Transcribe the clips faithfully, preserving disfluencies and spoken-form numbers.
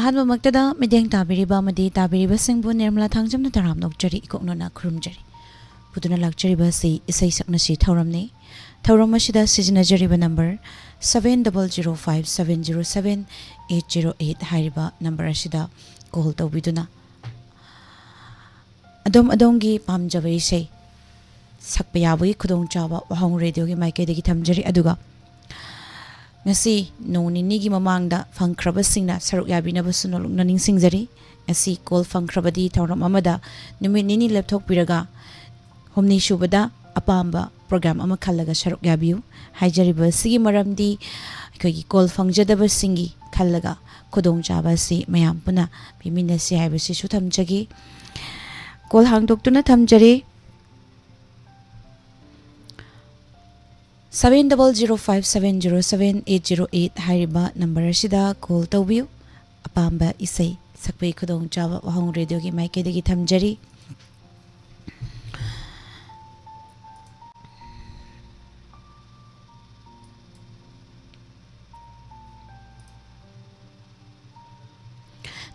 ꯑꯍꯥꯟꯕꯃꯛꯇꯗ ꯃꯤꯠꯌꯦꯡ ꯇꯥꯕꯤꯔꯤꯕ ꯑꯃꯗꯤ ꯇꯥꯕꯤꯔꯤꯕꯁꯤꯡꯕꯨ ꯅꯤꯔꯃꯂꯥ ꯊꯥꯡꯖꯝꯅ ꯇꯔꯥꯝꯅ ꯑꯣꯛꯆꯔꯤ, ꯏꯀꯣꯛꯅꯅ ꯈꯨꯔꯨꯝꯖꯔꯤ꯫ ꯄꯨꯗꯨꯅ ꯂꯥꯛꯆꯔꯤꯕ ꯑꯁꯤ ꯏꯁꯩ ꯁꯛꯅꯁꯤ ꯊꯧꯔꯝꯅꯤ꯫ ꯊꯧꯔꯝ ꯑꯁꯤꯗ ꯁꯤꯖꯤꯟꯅꯖꯔꯤꯕ number seven double zero five seven zero seven eight zero eight ꯍꯥꯏꯔꯤꯕ ꯅꯝꯕꯔ ꯑꯁꯤꯗ ꯀꯣꯜ ꯇꯧꯕꯤꯗꯨꯅ ꯑꯗꯣꯝ ꯑꯗꯣꯝꯒꯤ ꯄꯥꯝꯖꯕ ꯏꯁꯩ ꯁꯛꯄ ꯌꯥꯕꯒꯤ ꯈꯨꯗꯣꯡꯆꯥꯕ ꯋꯥꯍꯣꯡ ꯔꯦꯗꯤꯑꯣꯒꯤ ꯃꯥꯏꯀꯩꯗꯒꯤ ꯊꯝꯖꯔꯤ꯫ ꯑꯗꯨꯒ ꯉꯁꯤ ꯅꯣꯡ ꯅꯤꯅꯤꯒꯤ ꯃꯃꯥꯡꯗ ꯐꯪꯈ꯭ꯔꯕꯁꯤꯡꯅ ꯁꯔꯨꯛ ꯌꯥꯕꯤꯅꯕꯁꯨ ꯅꯣꯜꯂꯨꯛꯅ ꯅꯤꯡꯁꯤꯡꯖꯔꯤ꯫ ꯉꯁꯤ ꯀꯣꯜ ꯐꯪꯈ꯭ꯔꯕꯗꯤ ꯊꯧꯔꯝ ꯑꯃꯗ ꯅꯨꯃꯤꯠ ꯅꯤꯅꯤ ꯂꯦꯞꯊꯣꯛꯄꯤꯔꯒ ꯍꯨꯝꯅꯤ ꯁꯨꯕꯗ ꯑꯄꯥꯝꯕ ꯄ꯭ꯔꯣꯒ꯭ꯔꯥꯝ ꯑꯃ ꯈꯜꯂꯒ ꯁꯔꯨꯛ ꯌꯥꯕꯤꯌꯨ꯫ ꯍꯥꯏꯖꯔꯤꯕ ꯑꯁꯤꯒꯤ ꯃꯔꯝꯗꯤ ꯑꯩꯈꯣꯏꯒꯤ ꯀꯣꯜ ꯐꯪꯖꯗꯕꯁꯤꯡꯒꯤ ꯈꯜꯂꯒ ꯈꯨꯗꯣꯡꯆꯥꯕ ꯑꯁꯤ ꯃꯌꯥꯝ ꯄꯨꯟꯅ ꯄꯤꯃꯤꯟꯅꯁꯤ ꯍꯥꯏꯕꯁꯤꯁꯨ ꯊꯝꯖꯒꯦ꯫ ꯀꯣꯜ ꯍꯥꯡꯗꯣꯛꯇꯨꯅ ꯊꯝꯖꯔꯤ꯫ Seven double zero five seven zero seven eight zero eight ꯍꯥꯏꯔꯤꯕ ꯅꯝꯕꯔ ꯑꯁꯤꯗ ꯀꯣꯜ ꯇꯧꯕꯤꯌꯨ꯫ ꯑꯄꯥꯝꯕ ꯏꯁꯩ ꯁꯛꯄꯒꯤ ꯈꯨꯗꯣꯡꯆꯥꯕ ꯋꯥꯍꯣꯡ ꯔꯦꯗꯤꯑꯣꯒꯤ ꯃꯥꯏꯀꯩꯗꯒꯤ ꯊꯝꯖꯔꯤ꯫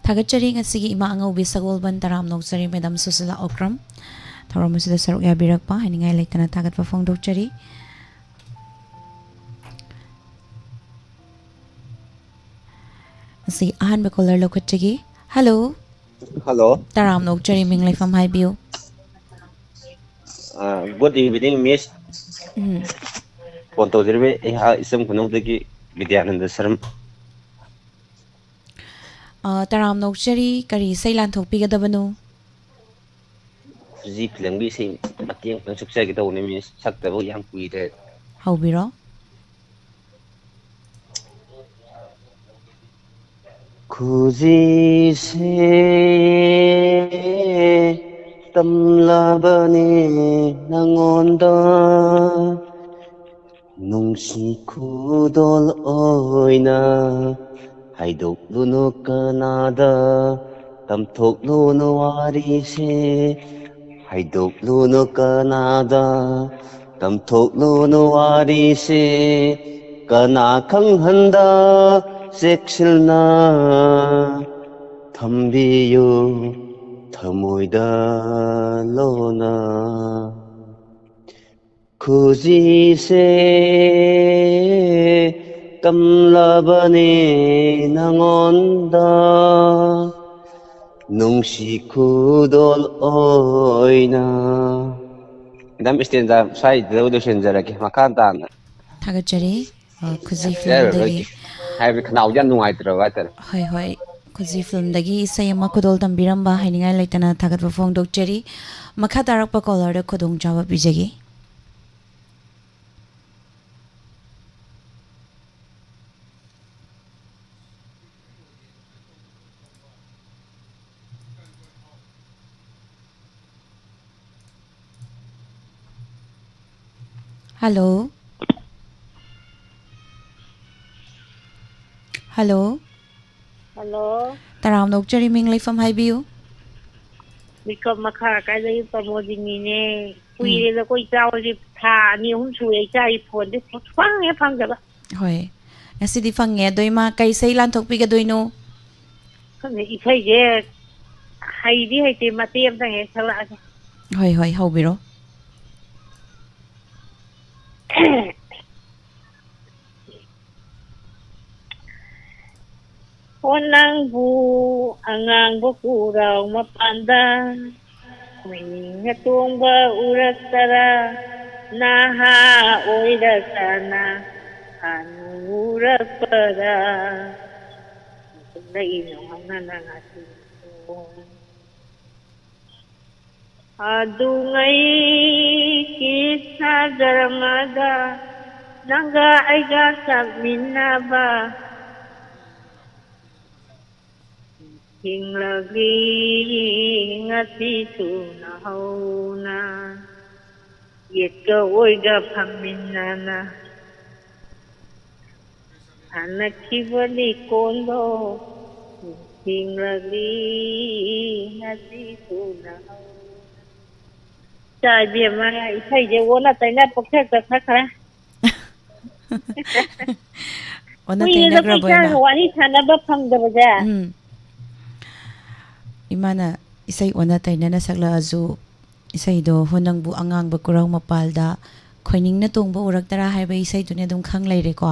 ꯊꯥꯒꯠꯆꯔꯤ ꯉꯁꯤꯒꯤ ꯏꯃꯥ ꯑꯉꯧꯕꯤ ꯁꯒꯣꯜꯕꯟ ꯇꯔꯥꯝꯅ ꯑꯣꯛꯆꯔꯤ ꯃꯦꯗꯥꯝ ꯁꯨꯁꯤꯂꯥ ꯑꯣꯀ꯭ꯔꯝ꯫ ꯊꯧꯔꯝ ꯑꯁꯤꯗ ꯁꯔꯨꯛ ꯌꯥꯕꯤꯔꯛꯄ ꯍꯥꯏꯅꯤꯡꯉꯥꯏ ꯂꯩꯇꯅ ꯊꯥꯒꯠꯄ ꯐꯣꯡꯗꯣꯛꯆꯔꯤ꯫ ꯉꯁꯤ ꯑꯍꯥꯟꯕ ꯀꯣꯂꯔ ꯂꯧꯈꯠꯆꯒꯦ꯫ ꯍꯜꯂꯣ꯫ ꯍꯜꯂꯣ꯫ ꯇꯔꯥꯝꯅ ꯑꯣꯛꯆꯔꯤ, ꯃꯤꯡ ꯂꯩꯐꯝ ꯍꯥꯏꯕꯤꯌꯨ꯫ ꯑ, good evening, miss꯫ ꯎꯝ꯫ ꯐꯣꯟ ꯇꯧꯖꯔꯤꯕ ꯑꯩꯍꯥꯛ ꯏꯆꯝ ꯈꯨꯅꯧꯗꯒꯤ ꯕꯤꯗ꯭ꯌꯥꯅꯟꯗ ꯁꯔꯝ꯫ ꯑ, ꯇꯔꯥꯝꯅ ꯑꯣꯛꯆꯔꯤ, ꯀꯔꯤ ꯏꯁꯩ ꯂꯥꯟꯊꯣꯛꯄꯤꯒꯗꯕꯅꯣ? ꯈꯨꯖꯤ ꯐꯤꯂꯝꯒꯤ ꯏꯁꯩ ꯃꯇꯦꯛ ꯑꯃꯇꯪ ꯁꯛꯆꯒꯦ ꯇꯧꯕꯅꯤ, ꯃꯤꯁ꯫ ꯁꯛꯇꯕ ꯌꯥꯝ ꯀꯨꯏꯔꯦ꯫ ꯍꯧꯕꯤꯔꯣ꯫ ꯈꯨꯖꯤꯁꯦ ꯇꯝꯂꯕꯅꯤ ꯅꯉꯣꯟꯗ, ꯅꯨꯡꯁꯤ ꯈꯨꯗꯣꯜ ꯑꯣꯏꯅ꯫ ꯍꯥꯏꯗꯣꯛꯂꯨꯅꯨ ꯀꯅꯥꯗ, ꯇꯝꯊꯣꯛꯂꯨꯅꯨ ꯋꯥꯔꯤꯁꯦ꯫ ꯍꯥꯏꯗꯣꯛꯂꯨꯅꯨ ꯀꯅꯥꯗ, ꯇꯝꯊꯣꯛꯂꯨꯅꯨ ꯋꯥꯔꯤꯁꯦ꯫ ꯀꯅꯥ ꯈꯪꯍꯟꯗ ꯆꯦꯛꯁꯤꯜꯅ ꯊꯝꯕꯤꯌꯨ ꯊꯃꯣꯏꯗ ꯂꯣꯟꯅ꯫ ꯈꯨꯖꯤꯁꯦ ꯀꯝꯂꯕꯅꯤ ꯅꯉꯣꯟꯗ, ꯅꯨꯡꯁꯤ ꯈꯨꯗꯣꯜ ꯑꯣꯏꯅ꯫ ꯃꯦꯗꯥꯝ, ꯏꯁꯇꯦꯟꯖꯥ ꯁ꯭ꯋꯥꯏꯗ ꯂꯣꯏꯁꯤꯟꯖꯔꯒꯦ, ꯃꯈꯥ ꯇꯥꯅ꯫ ꯊꯥꯒꯠꯆꯔꯤ꯫ ꯑ, ꯈꯨꯖꯤ ꯌꯥꯔꯔꯣꯏ, ꯐꯤꯂꯝꯗꯒꯤ꯫ ꯍꯥꯏꯕꯗꯤ ꯈꯅꯥꯎꯁꯦ ꯌꯥꯝ ꯅꯨꯡꯉꯥꯏꯇ꯭ꯔꯕ ꯍꯥꯏꯇꯥꯔꯦ꯫ ꯍꯣꯏ, ꯍꯣꯏ꯫ ꯈꯨꯖꯤ ꯐꯤꯂꯝꯗꯒꯤ ꯏꯁꯩ ꯑꯃ ꯈꯨꯗꯣꯜ ꯇꯝꯕꯤꯔꯝꯕ ꯍꯥꯏꯅꯤꯡꯉꯥꯏ ꯂꯩꯇꯅ ꯊꯥꯒꯠꯄ ꯐꯣꯡꯗꯣꯛꯆꯔꯤ꯫ ꯃꯈꯥ ꯇꯥꯔꯛꯄ ꯀꯣꯂꯔꯗ ꯈꯨꯗꯣꯡꯆꯥꯕ ꯄꯤꯖꯒꯦ꯫ ꯍꯜꯂꯣ꯫ ꯍꯜꯂꯣ꯫ ꯍꯜꯂꯣ꯫ ꯇꯔꯥꯝꯅ ꯑꯣꯛꯆꯔꯤ, ꯃꯤꯡ ꯂꯩꯐꯝ ꯍꯥꯏꯕꯤꯌꯨ꯫ ꯃꯤꯀꯞ ꯃꯈꯥ ꯀꯥꯏꯗꯒꯤ ꯄ꯭ꯔꯃꯣꯗꯤꯅꯤꯅꯦ꯫ ꯎꯝ꯫ ꯀꯨꯏꯔꯦꯗ ꯑꯩꯈꯣꯏ ꯏꯆꯥ ꯍꯣꯏꯁꯦ ꯊꯥ ꯑꯅꯤ ꯑꯍꯨꯝ ꯁꯨꯔꯦ ꯏꯆꯥꯒꯤ ꯐꯣꯟꯁꯦ ꯁꯨꯡꯐꯪ ꯍꯦꯛ ꯐꯪꯗꯕ꯫ ꯍꯣꯏ꯫ ꯉꯁꯤꯗꯤ ꯐꯪꯉꯦ꯫ ꯑꯗꯣ ꯏꯃꯥ, ꯀꯩ ꯏꯁꯩ ꯂꯥꯟꯊꯣꯛꯄꯤꯒꯗꯣꯏꯅꯣ? ꯈꯪꯗꯦ, ꯏꯁꯩꯁꯦ ꯍꯩꯗꯤ ꯍꯩꯇꯦ, ꯃꯇꯦꯛ ꯑꯃꯇꯪ ꯍꯦꯛ ꯁꯛꯂꯛꯑꯒꯦ꯫ ꯍꯣꯏ, ꯍꯣꯏ, ꯍꯧꯕꯤꯔꯣ꯫ ꯑꯣ ꯅꯪꯕꯨ ꯑꯉꯥꯡꯕ ꯈꯨꯔꯥꯎ ꯃꯄꯥꯟꯗ, ꯃꯤꯅ ꯇꯣꯡꯕ ꯎꯔꯛꯇꯔꯥ, ꯅꯍꯥ ꯑꯣꯏꯔꯛꯇꯅ ꯍꯅꯨꯔꯛꯄꯔꯥ? ꯂꯩꯅꯣ ꯍꯪꯅ ꯉꯁꯤ꯫ ꯑꯗꯨꯉꯩ ꯀꯤꯁ ꯖꯔꯃꯗ ꯅꯪꯒ ꯑꯩꯒ ꯆꯠꯃꯤꯟꯅꯕ ꯍꯤꯡꯂꯛꯂꯤ ꯉꯁꯤꯁꯨ ꯅꯍꯧꯅ꯫ ꯌꯦꯠꯀ ꯑꯣꯏꯒ ꯐꯝꯃꯤꯟꯅꯅ ꯁꯥꯟꯅꯈꯤꯕ ꯂꯤꯀꯣꯟꯗꯣ ꯅꯤꯡꯁꯤꯡꯂꯛꯂꯤ ꯉꯁꯤꯁꯨ ꯅꯍꯧꯅ꯫ ꯏꯆꯥ ꯏꯕꯦꯝꯃ, ꯏꯁꯩꯁꯦ ꯑꯣꯟꯅ ꯇꯩꯅ ꯄꯪꯁꯛꯇ ꯁꯛꯈ꯭ꯔꯦ꯫ ꯑꯣꯟꯅ ꯀꯨꯏꯔꯦꯗꯀꯣ ꯇꯩꯅꯈ꯭ꯔꯕꯣ, ꯏꯃꯥ? ꯏꯆꯥꯒ ꯋꯥꯔꯤ ꯁꯥꯟꯅꯕ ꯐꯪꯗꯕꯁꯦ꯫ ꯎꯝ꯫ ꯏꯃꯥꯅ ꯏꯁꯩ ꯑꯣꯟꯅ ꯇꯩꯅꯅ ꯁꯛꯂꯛꯑꯁꯨ, ꯏꯁꯩꯗꯣ "ꯍꯣ ꯅꯪꯕꯨ ꯑꯉꯥꯡꯕ ꯀꯨꯔꯥꯎ ꯃꯄꯥꯜꯗ ꯈꯣꯏꯅꯤꯡꯅ ꯇꯣꯡꯕ ꯎꯔꯛꯇꯔꯥ" ꯍꯥꯏꯕ ꯏꯁꯩꯗꯨꯅꯦ ꯑꯗꯨꯝ ꯈꯪ ꯂꯩꯔꯦꯀꯣ꯫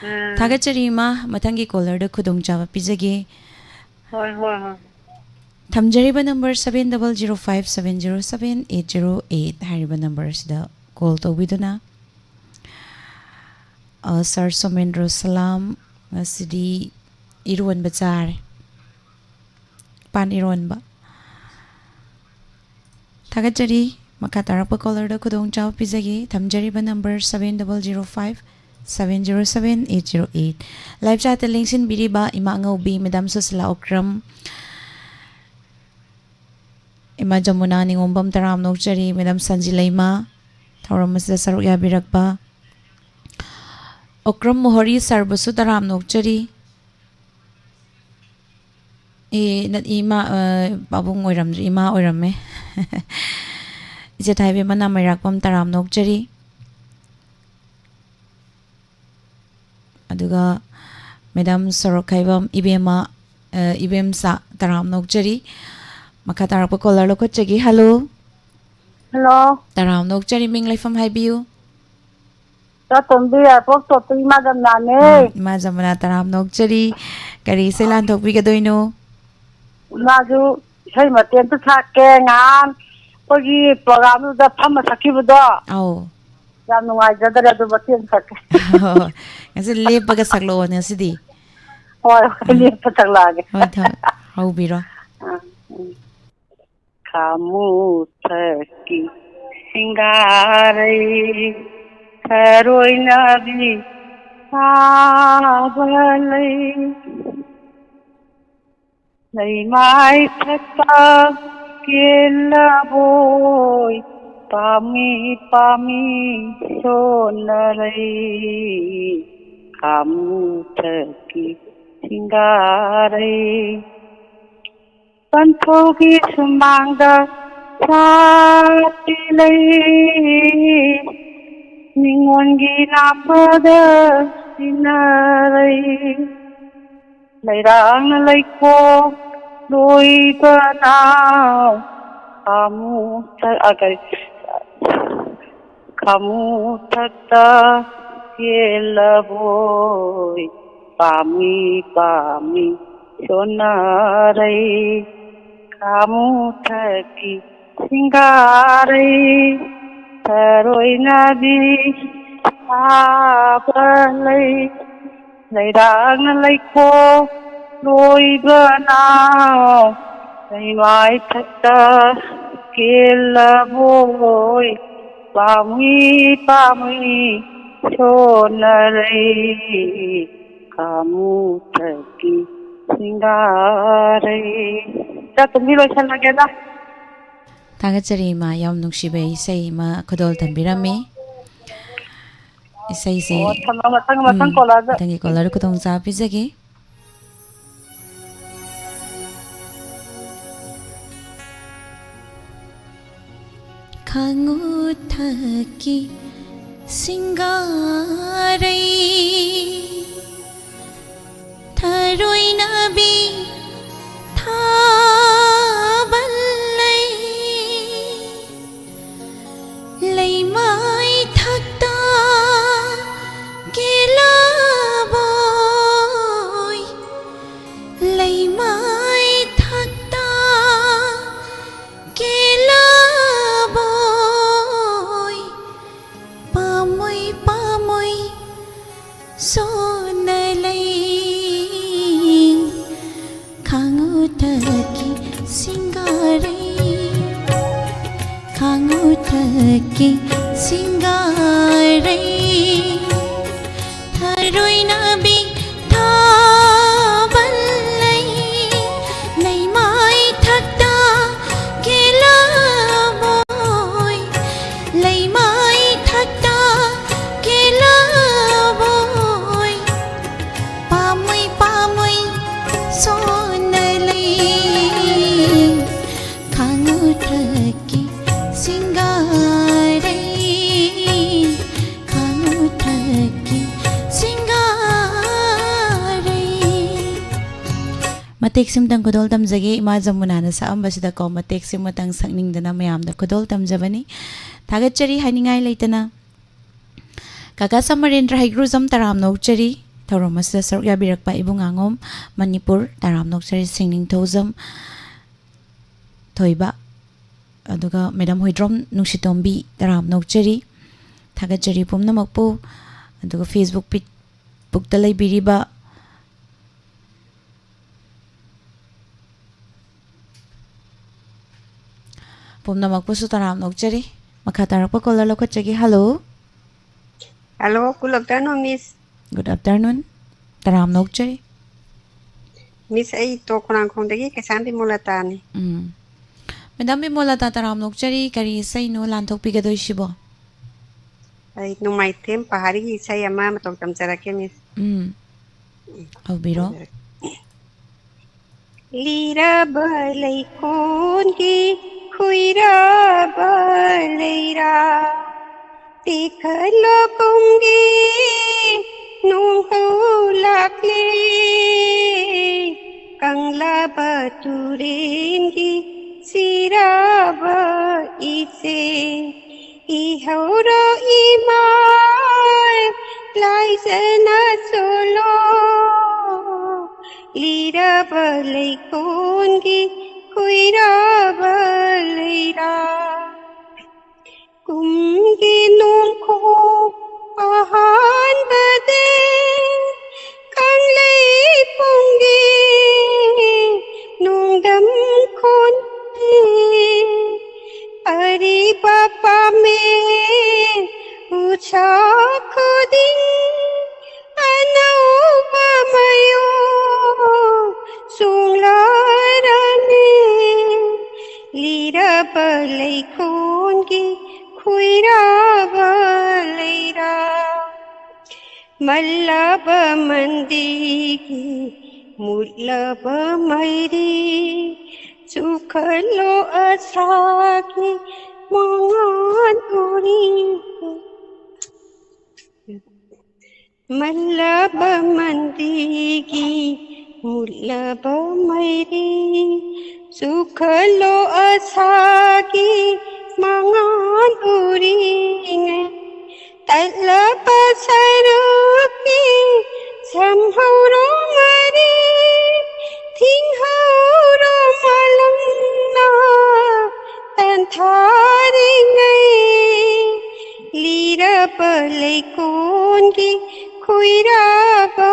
ꯎꯝ꯫ ꯊꯥꯒꯠꯆꯔꯤ, ꯏꯃꯥ꯫ ꯃꯊꯪꯒꯤ caller ꯗ ꯈꯨꯗꯣꯡꯆꯥꯕ ꯄꯤꯖꯒꯦ꯫ ꯍꯣꯏ, ꯍꯣꯏ, ꯍꯣꯏ꯫ ꯊꯝꯖꯔꯤꯕ number seven double zero five seven zero seven eight zero eight ꯍꯥꯏꯔꯤꯕ number ꯁꯤꯗ call ꯇꯧꯕꯤꯗꯨꯅ, ꯑ, sir ꯁꯣꯃꯦꯟꯗ꯭ꯔꯣ ꯁꯂꯥꯝ, ꯉꯁꯤꯗꯤ ꯏꯔꯣꯟꯕ ꯆꯥꯔꯦ, ꯄꯥꯟ ꯏꯔꯣꯟꯕ꯫ ꯊꯥꯒꯠꯆꯔꯤ꯫ ꯃꯈꯥ ꯇꯥꯔꯛꯄ caller ꯗ ꯈꯨꯗꯣꯡꯆꯥꯕ ꯄꯤꯖꯒꯦ꯫ ꯊꯝꯖꯔꯤꯕ number seven double zero five seven zero seven eight zero eight꯫ Live chat ꯇ ꯂꯦꯡꯁꯤꯟꯕꯤꯔꯤꯕ ꯏꯃꯥ ꯑꯉꯧꯕꯤ, Madam ꯁꯨꯁꯤꯂꯥ ꯑꯣꯀ꯭ꯔꯝ, ꯏꯃꯥ ꯖꯃꯨꯅꯥ ꯅꯤꯉꯣꯝꯕꯝ, ꯇꯔꯥꯝꯅ ꯑꯣꯛꯆꯔꯤ꯫ Madam ꯁꯟꯖꯤꯂꯩꯃ, ꯊꯧꯔꯝ ꯑꯁꯤꯗ ꯁꯔꯨꯛ ꯌꯥꯕꯤꯔꯛꯄ꯫ ꯑꯣꯀ꯭ꯔꯝ ꯃꯣꯍꯣꯔꯤ sir ꯕꯨꯁꯨ ꯇꯔꯥꯝꯅ ꯑꯣꯛꯆꯔꯤ꯫ ꯑꯦ, ꯅꯠ-, ꯏꯃꯥ, ꯑ, ꯄꯥꯕꯨꯡ ꯑꯣꯏꯔꯝꯗ꯭ꯔꯦ, ꯏꯃꯥ ꯑꯣꯏꯔꯝꯃꯦ꯫ ꯏꯆꯦ ꯊꯥꯏꯕꯦꯝꯃ ꯅꯥꯃꯩꯔꯥꯛꯄꯝ, ꯇꯔꯥꯝꯅ ꯑꯣꯛꯆꯔꯤ꯫ ꯑꯗꯨꯒ Madam ꯁꯣꯔꯣꯛꯈꯥꯏꯕꯝ ꯏꯕꯦꯝꯃ, ꯑ, ꯏꯕꯦꯝꯆꯥ, ꯇꯔꯥꯝꯅ ꯑꯣꯛꯆꯔꯤ꯫ ꯃꯈꯥ ꯇꯥꯔꯛꯄ caller ꯂꯧꯈꯠꯆꯒꯦ꯫ Hello꯫ Hello꯫ ꯇꯔꯥꯝꯅ ꯑꯣꯛꯆꯔꯤ, ꯃꯤꯡ ꯂꯩꯐꯝ ꯍꯥꯏꯕꯤꯌꯨ꯫ ꯆꯥꯇꯣꯝꯕꯤ ꯏꯌꯥꯔꯄꯣꯔꯠ ꯇꯣꯞꯇ ꯏꯃꯥ ꯖꯃꯅꯥꯅꯦ꯫ ꯎꯝ, ꯏꯃꯥ ꯖꯃꯨꯅꯥ, ꯇꯔꯥꯝꯅ ꯑꯣꯛꯆꯔꯤ꯫ ꯀꯔꯤ ꯏꯁꯩ ꯂꯥꯟꯊꯣꯛꯄꯤꯒꯗꯣꯏꯅꯣ? ꯏꯃꯥꯁꯨ ꯏꯁꯩ ꯃꯇꯦꯛ ꯑꯝꯇ ꯁꯛꯀꯦ꯫ ꯉꯍꯥꯟ ꯑꯩꯈꯣꯏꯒꯤ program ꯗꯨꯗ ꯐꯝꯃ ꯁꯛꯈꯤꯕꯗꯣ꯫ ꯑꯧ꯫ ꯌꯥꯝ ꯅꯨꯡꯉꯥꯏꯖꯗꯔꯦ, ꯑꯗꯨ ꯃꯇꯦꯛ ꯑꯃ ꯁꯛꯀꯦ꯫ ꯉꯁꯤ ꯂꯦꯞꯄꯒ ꯁꯛꯂꯛꯑꯣꯅꯦ ꯉꯁꯤꯗꯤ꯫ ꯍꯣꯏ, ꯍꯣꯏ, ꯂꯦꯞꯄ ꯁꯛꯂꯛꯑꯒꯦ꯫ ꯍꯣꯏ, ꯊꯝ-, ꯍꯧꯕꯤꯔꯣ꯫ ꯑꯥ, ꯎꯝ꯫ ꯈꯥꯃꯨꯊꯛꯀꯤ ꯁꯤꯡꯒꯥꯔꯩ, ꯈꯔꯣꯏꯅꯕꯤ ꯁꯥꯕ ꯂꯩ꯫ ꯂꯩꯃꯥꯏ ꯊꯛꯇ ꯀꯦꯜꯂꯕꯣꯏ, ꯄꯥꯝꯃꯤ ꯄꯥꯝꯃꯤ ꯁꯣꯟꯅꯔꯩ, ꯈꯥꯃꯨꯊꯛꯀꯤ ꯁꯤꯡꯒꯥꯔꯩ꯫ ꯄꯟꯊꯧꯒꯤ ꯁꯨꯃꯥꯡꯗ ꯁꯥꯠꯄꯤ ꯂꯩ, ꯅꯤꯉꯣꯜꯒꯤ ꯅꯥꯄꯗ ꯁꯤꯟꯅꯔꯩ꯫ ꯂꯩꯔꯥꯡꯅ ꯂꯩꯈꯣꯛ ꯂꯣꯏꯕꯅ ꯈꯥꯃꯨꯊꯛ, ꯑ, ꯀꯔꯤ, ꯈꯥꯃꯨꯊꯛꯇ ꯀꯦꯜꯂꯕꯣꯏ ꯄꯥꯝꯃꯤ ꯄꯥꯝꯃꯤ ꯁꯣꯟꯅꯔꯩ꯫ ꯈꯥꯃꯨꯊꯛꯀꯤ ꯁꯤꯡꯒꯥꯔꯩ ꯊꯔꯣꯏꯅꯕꯤ ꯁꯥꯕ ꯂꯩ꯫ ꯂꯩꯔꯥꯡꯅ ꯂꯩꯈꯣꯛ ꯂꯣꯏꯕꯅ ꯂꯩꯃꯥꯏ ꯊꯛꯇ ꯀꯦꯜꯂꯕꯣꯏ ꯄꯥꯝꯃꯤ ꯄꯥꯝꯃꯤ ꯁꯣꯟꯅꯔꯩ꯫ ꯈꯥꯃꯨꯊꯛꯀꯤ ꯁꯤꯡꯒꯥꯔꯩ꯫ ꯏꯆꯥ ꯇꯨꯝꯕꯤ ꯂꯣꯏꯁꯜꯂꯒꯦꯗ꯫ ꯊꯥꯒꯠꯆꯔꯤ ꯏꯃꯥ, ꯌꯥꯝ ꯅꯨꯡꯁꯤꯕ ꯏꯁꯩ ꯏꯃꯥ ꯈꯨꯗꯣꯜ ꯇꯝꯕꯤꯔꯝꯃꯤ꯫ ꯏꯁꯩꯁꯦ ꯑꯣ, ꯊꯝꯃꯣ, ꯃꯊꯪ, ꯃꯊꯪ ꯎꯝ, ꯀꯣꯂꯔꯗ꯫ ꯃꯊꯪꯒꯤ ꯀꯣꯂꯔꯗ ꯈꯨꯗꯣꯡ ꯆꯥꯕ ꯄꯤꯖꯒꯦ꯫ ꯈꯥꯉꯨꯊꯛꯀꯤ ꯁꯤꯡꯒꯥꯔꯩ ꯊꯔꯣꯏꯅꯕꯤ ꯊꯥꯕꯜ ꯂꯩ꯫ ꯂꯩꯃꯥꯏ ꯊꯛꯇ ꯀꯦꯂꯕꯣꯏ꯫ ꯂꯩꯃꯥꯏ ꯊꯛꯇ ꯀꯦꯂꯕꯣꯏ꯫ ꯄꯥꯝꯃꯣꯏ ꯄꯥꯝꯃꯣꯏ ꯁꯣꯟꯅ ꯂꯩ꯫ ꯈꯥꯉꯨꯊꯛꯀꯤ ꯁꯤꯡꯒꯥꯔꯩ꯫ ꯈꯥꯉꯨꯊꯛꯀꯤ ꯁꯤꯡꯒꯥꯔꯩ꯫ ꯊꯔꯣꯏꯅꯕꯤ ꯊꯥꯕꯜ ꯂꯩ꯫ ꯂꯩꯃꯥꯏ ꯊꯛꯇ ꯀꯦꯂꯕꯣꯏ꯫ ꯂꯩꯃꯥꯏ ꯊꯛꯇ ꯀꯦꯂꯕꯣꯏ꯫ ꯄꯥꯝꯃꯣꯏ ꯄꯥꯝꯃꯣꯏ ꯁꯣꯟꯅ ꯂꯩ꯫ ꯈꯥꯉꯨꯊꯛꯀꯤ ꯁꯤꯡꯒꯥꯔꯩ꯫ ꯈꯥꯉꯨꯊꯛꯀꯤ ꯁꯤꯡꯒꯥ ꯃꯇꯦꯛꯁꯤꯃꯇꯪ ꯈꯨꯗꯣꯜ ꯇꯝꯖꯒꯦ꯫ ꯏꯃꯥ ꯖꯃꯨꯅꯥꯅ ꯁꯛꯑꯝꯕꯁꯤꯗꯀꯣ ꯃꯇꯦꯛꯁꯤꯃꯇꯪ ꯁꯛꯅꯤꯡꯗꯅ ꯃꯌꯥꯝꯗ ꯈꯨꯗꯣꯜ ꯇꯝꯖꯕꯅꯤ꯫ ꯊꯥꯒꯠꯆꯔꯤ ꯍꯥꯏꯅꯤꯡꯉꯥꯏ ꯂꯩꯇꯅ꯫ ꯀꯀꯥ ꯁꯃꯔꯦꯟꯗ꯭ꯔ ꯍꯩꯒ꯭ꯔꯨꯖꯝ, ꯇꯔꯥꯝꯅ ꯑꯣꯛꯆꯔꯤ꯫ ꯊꯧꯔꯝ ꯑꯁꯤꯗ ꯁꯔꯨꯛ ꯌꯥꯕꯤꯔꯛꯄ ꯏꯕꯨꯡꯉꯥꯉꯣꯝ ꯃꯅꯤꯄꯨꯔ, ꯇꯔꯥꯝꯅ ꯑꯣꯛꯆꯔꯤ꯫ ꯁꯤꯡꯅꯤꯡꯊꯧꯖꯝ ꯊꯣꯏꯕ, ꯑꯗꯨꯒ ꯃꯦꯗꯥꯝ ꯍꯨꯏꯗ꯭ꯔꯣꯝ ꯅꯨꯡꯁꯤꯇꯣꯝꯕꯤ, ꯇꯔꯥꯝꯅ ꯑꯣꯛꯆꯔꯤ꯫ ꯊꯥꯒꯠꯆꯔꯤ ꯄꯨꯝꯅꯃꯛꯄꯨ꯫ ꯑꯗꯨꯒ Facebook ꯄꯦꯖ ꯕꯨꯛꯇ ꯂꯩꯕꯤꯔꯤꯕ ꯄꯨꯝꯅꯃꯛꯄꯨꯁꯨ ꯇꯔꯥꯝꯅ ꯑꯣꯛꯆꯔꯤ꯫ ꯃꯈꯥ ꯇꯥꯔꯛꯄ ꯀꯣꯂꯔ ꯂꯧꯈꯠꯆꯒꯦ꯫ Hello. Hello, good afternoon, miss. Good afternoon. ꯇꯔꯥꯝꯅ ꯑꯣꯛꯆꯔꯤ꯫ ꯃꯤꯁ, ꯑꯩ ꯇꯣꯞ ꯈꯣꯡꯅꯥꯡꯈꯣꯡꯗꯒꯤ ꯀꯩꯁꯥꯝꯕꯤ ꯃꯣꯂꯇꯥꯅꯤ꯫ ꯎꯝ꯫ ꯃꯦꯗꯥꯝ ꯕꯤꯃꯣꯂꯇꯥ, ꯇꯔꯥꯝꯅ ꯑꯣꯛꯆꯔꯤ꯫ ꯀꯔꯤ ꯏꯁꯩꯅꯣ ꯂꯥꯟꯊꯣꯛꯄꯤꯒꯗꯣꯏꯁꯤꯕꯣ? ꯑꯩ ꯅꯣꯡꯃꯥꯏꯊꯦꯝ ꯄꯍꯥꯔꯤꯒꯤ ꯏꯁꯩ ꯑꯃ ꯃꯇꯧ ꯇꯝꯖꯔꯛꯀꯦ, ꯃꯤꯁ꯫ ꯎꯝ꯫ ꯍꯧꯕꯤꯔꯣ꯫ ꯂꯤꯔꯕ ꯂꯩꯀꯣꯟꯒꯤ ꯈꯨꯏꯔꯕ ꯂꯩꯔꯥ, ꯇꯦꯛꯈꯠꯂꯣ ꯀꯨꯝꯒꯤ ꯅꯣꯡ ꯍꯧ ꯂꯥꯛꯂꯦ, ꯀꯪꯂꯕ ꯇꯨꯔꯦꯟꯒꯤ ꯁꯤꯔꯕ ꯏꯆꯦ, ꯏꯍꯧꯔꯣ ꯏꯃꯥ ꯂꯥꯏꯖꯅ ꯆꯣꯂꯣ, ꯂꯤꯔꯕ ꯂꯩꯀꯣꯟꯒꯤ ꯈꯨꯏꯔꯕ ꯂꯩꯔꯥ꯫ ꯀꯨꯝꯒꯤ ꯅꯣꯡꯈꯣꯡ ꯑꯍꯥꯟꯕꯗ ꯀꯪꯂꯩꯄꯨꯡꯒꯤ ꯅꯣꯡꯗꯝ ꯈꯣꯟꯅꯤ꯫ ꯑꯔꯤꯕ ꯄꯥꯃꯦꯟ ꯎꯁꯥ ꯈꯨꯗꯤꯡ ꯑꯅꯧꯕ ꯃꯌꯣꯜ ꯆꯣꯡꯂꯔꯝꯃꯤ꯫ ꯂꯤꯔꯕ ꯂꯩꯀꯣꯟꯒꯤ ꯈꯨꯏꯔꯕ ꯂꯩꯔꯥ, ꯃꯜꯂꯕ ꯃꯟꯗꯤꯒꯤ ꯃꯨꯠꯂꯕ ꯃꯩꯔꯤ, ꯆꯨꯈꯠꯂꯣ ꯑꯁꯥꯒꯤ ꯃꯉꯥꯜ ꯎꯔꯤ꯫ ꯃꯜꯂꯕ ꯃꯟꯗꯤꯒꯤ ꯃꯨꯠꯂꯕ ꯃꯩꯔꯤ ꯆꯨꯈꯠꯂꯣ ꯑꯁꯥꯒꯤ ꯃꯉꯥꯜ ꯎꯔꯤꯉꯩ, ꯇꯠꯂꯕ ꯁꯔꯨꯛꯀꯤ ꯁꯝꯍꯧꯔꯣ ꯃꯔꯤ, ꯊꯤꯡꯍꯧꯔꯣ ꯃꯥꯂꯪꯅ ꯇꯟꯊꯥꯔꯤꯉꯩ, ꯂꯤꯔꯕ ꯂꯩꯀꯣꯟꯒꯤ ꯈꯨꯏꯔꯥꯕ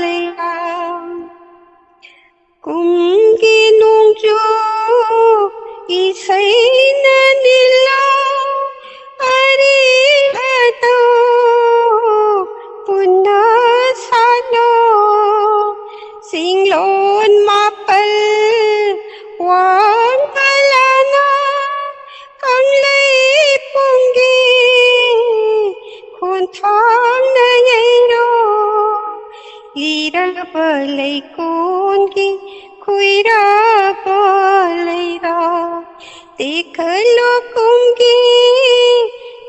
ꯂꯩꯔꯥꯡ꯫ ꯀꯨꯝꯒꯤ ꯅꯣꯡꯖꯨ ꯏꯁꯩꯅ ꯅꯤꯜꯂꯣ ꯑꯔꯤꯕꯗꯣ ꯄꯨꯟꯅ ꯁꯥꯠꯂꯣ꯫ ꯆꯤꯡꯂꯣꯟ ꯃꯥꯄꯜ ꯋꯥꯡꯃꯂꯥꯅ ꯀꯪꯂꯩꯄꯨꯡꯒꯤ ꯈꯣꯟꯊꯥꯡꯅ ꯌꯩꯔꯣ꯫ ꯂꯤꯔꯕ ꯂꯩꯀꯣꯟꯒꯤ ꯈꯨꯏꯔꯥꯕ ꯂꯩꯔꯥ, ꯇꯦꯛꯈꯠꯂꯣ ꯀꯨꯝꯒꯤ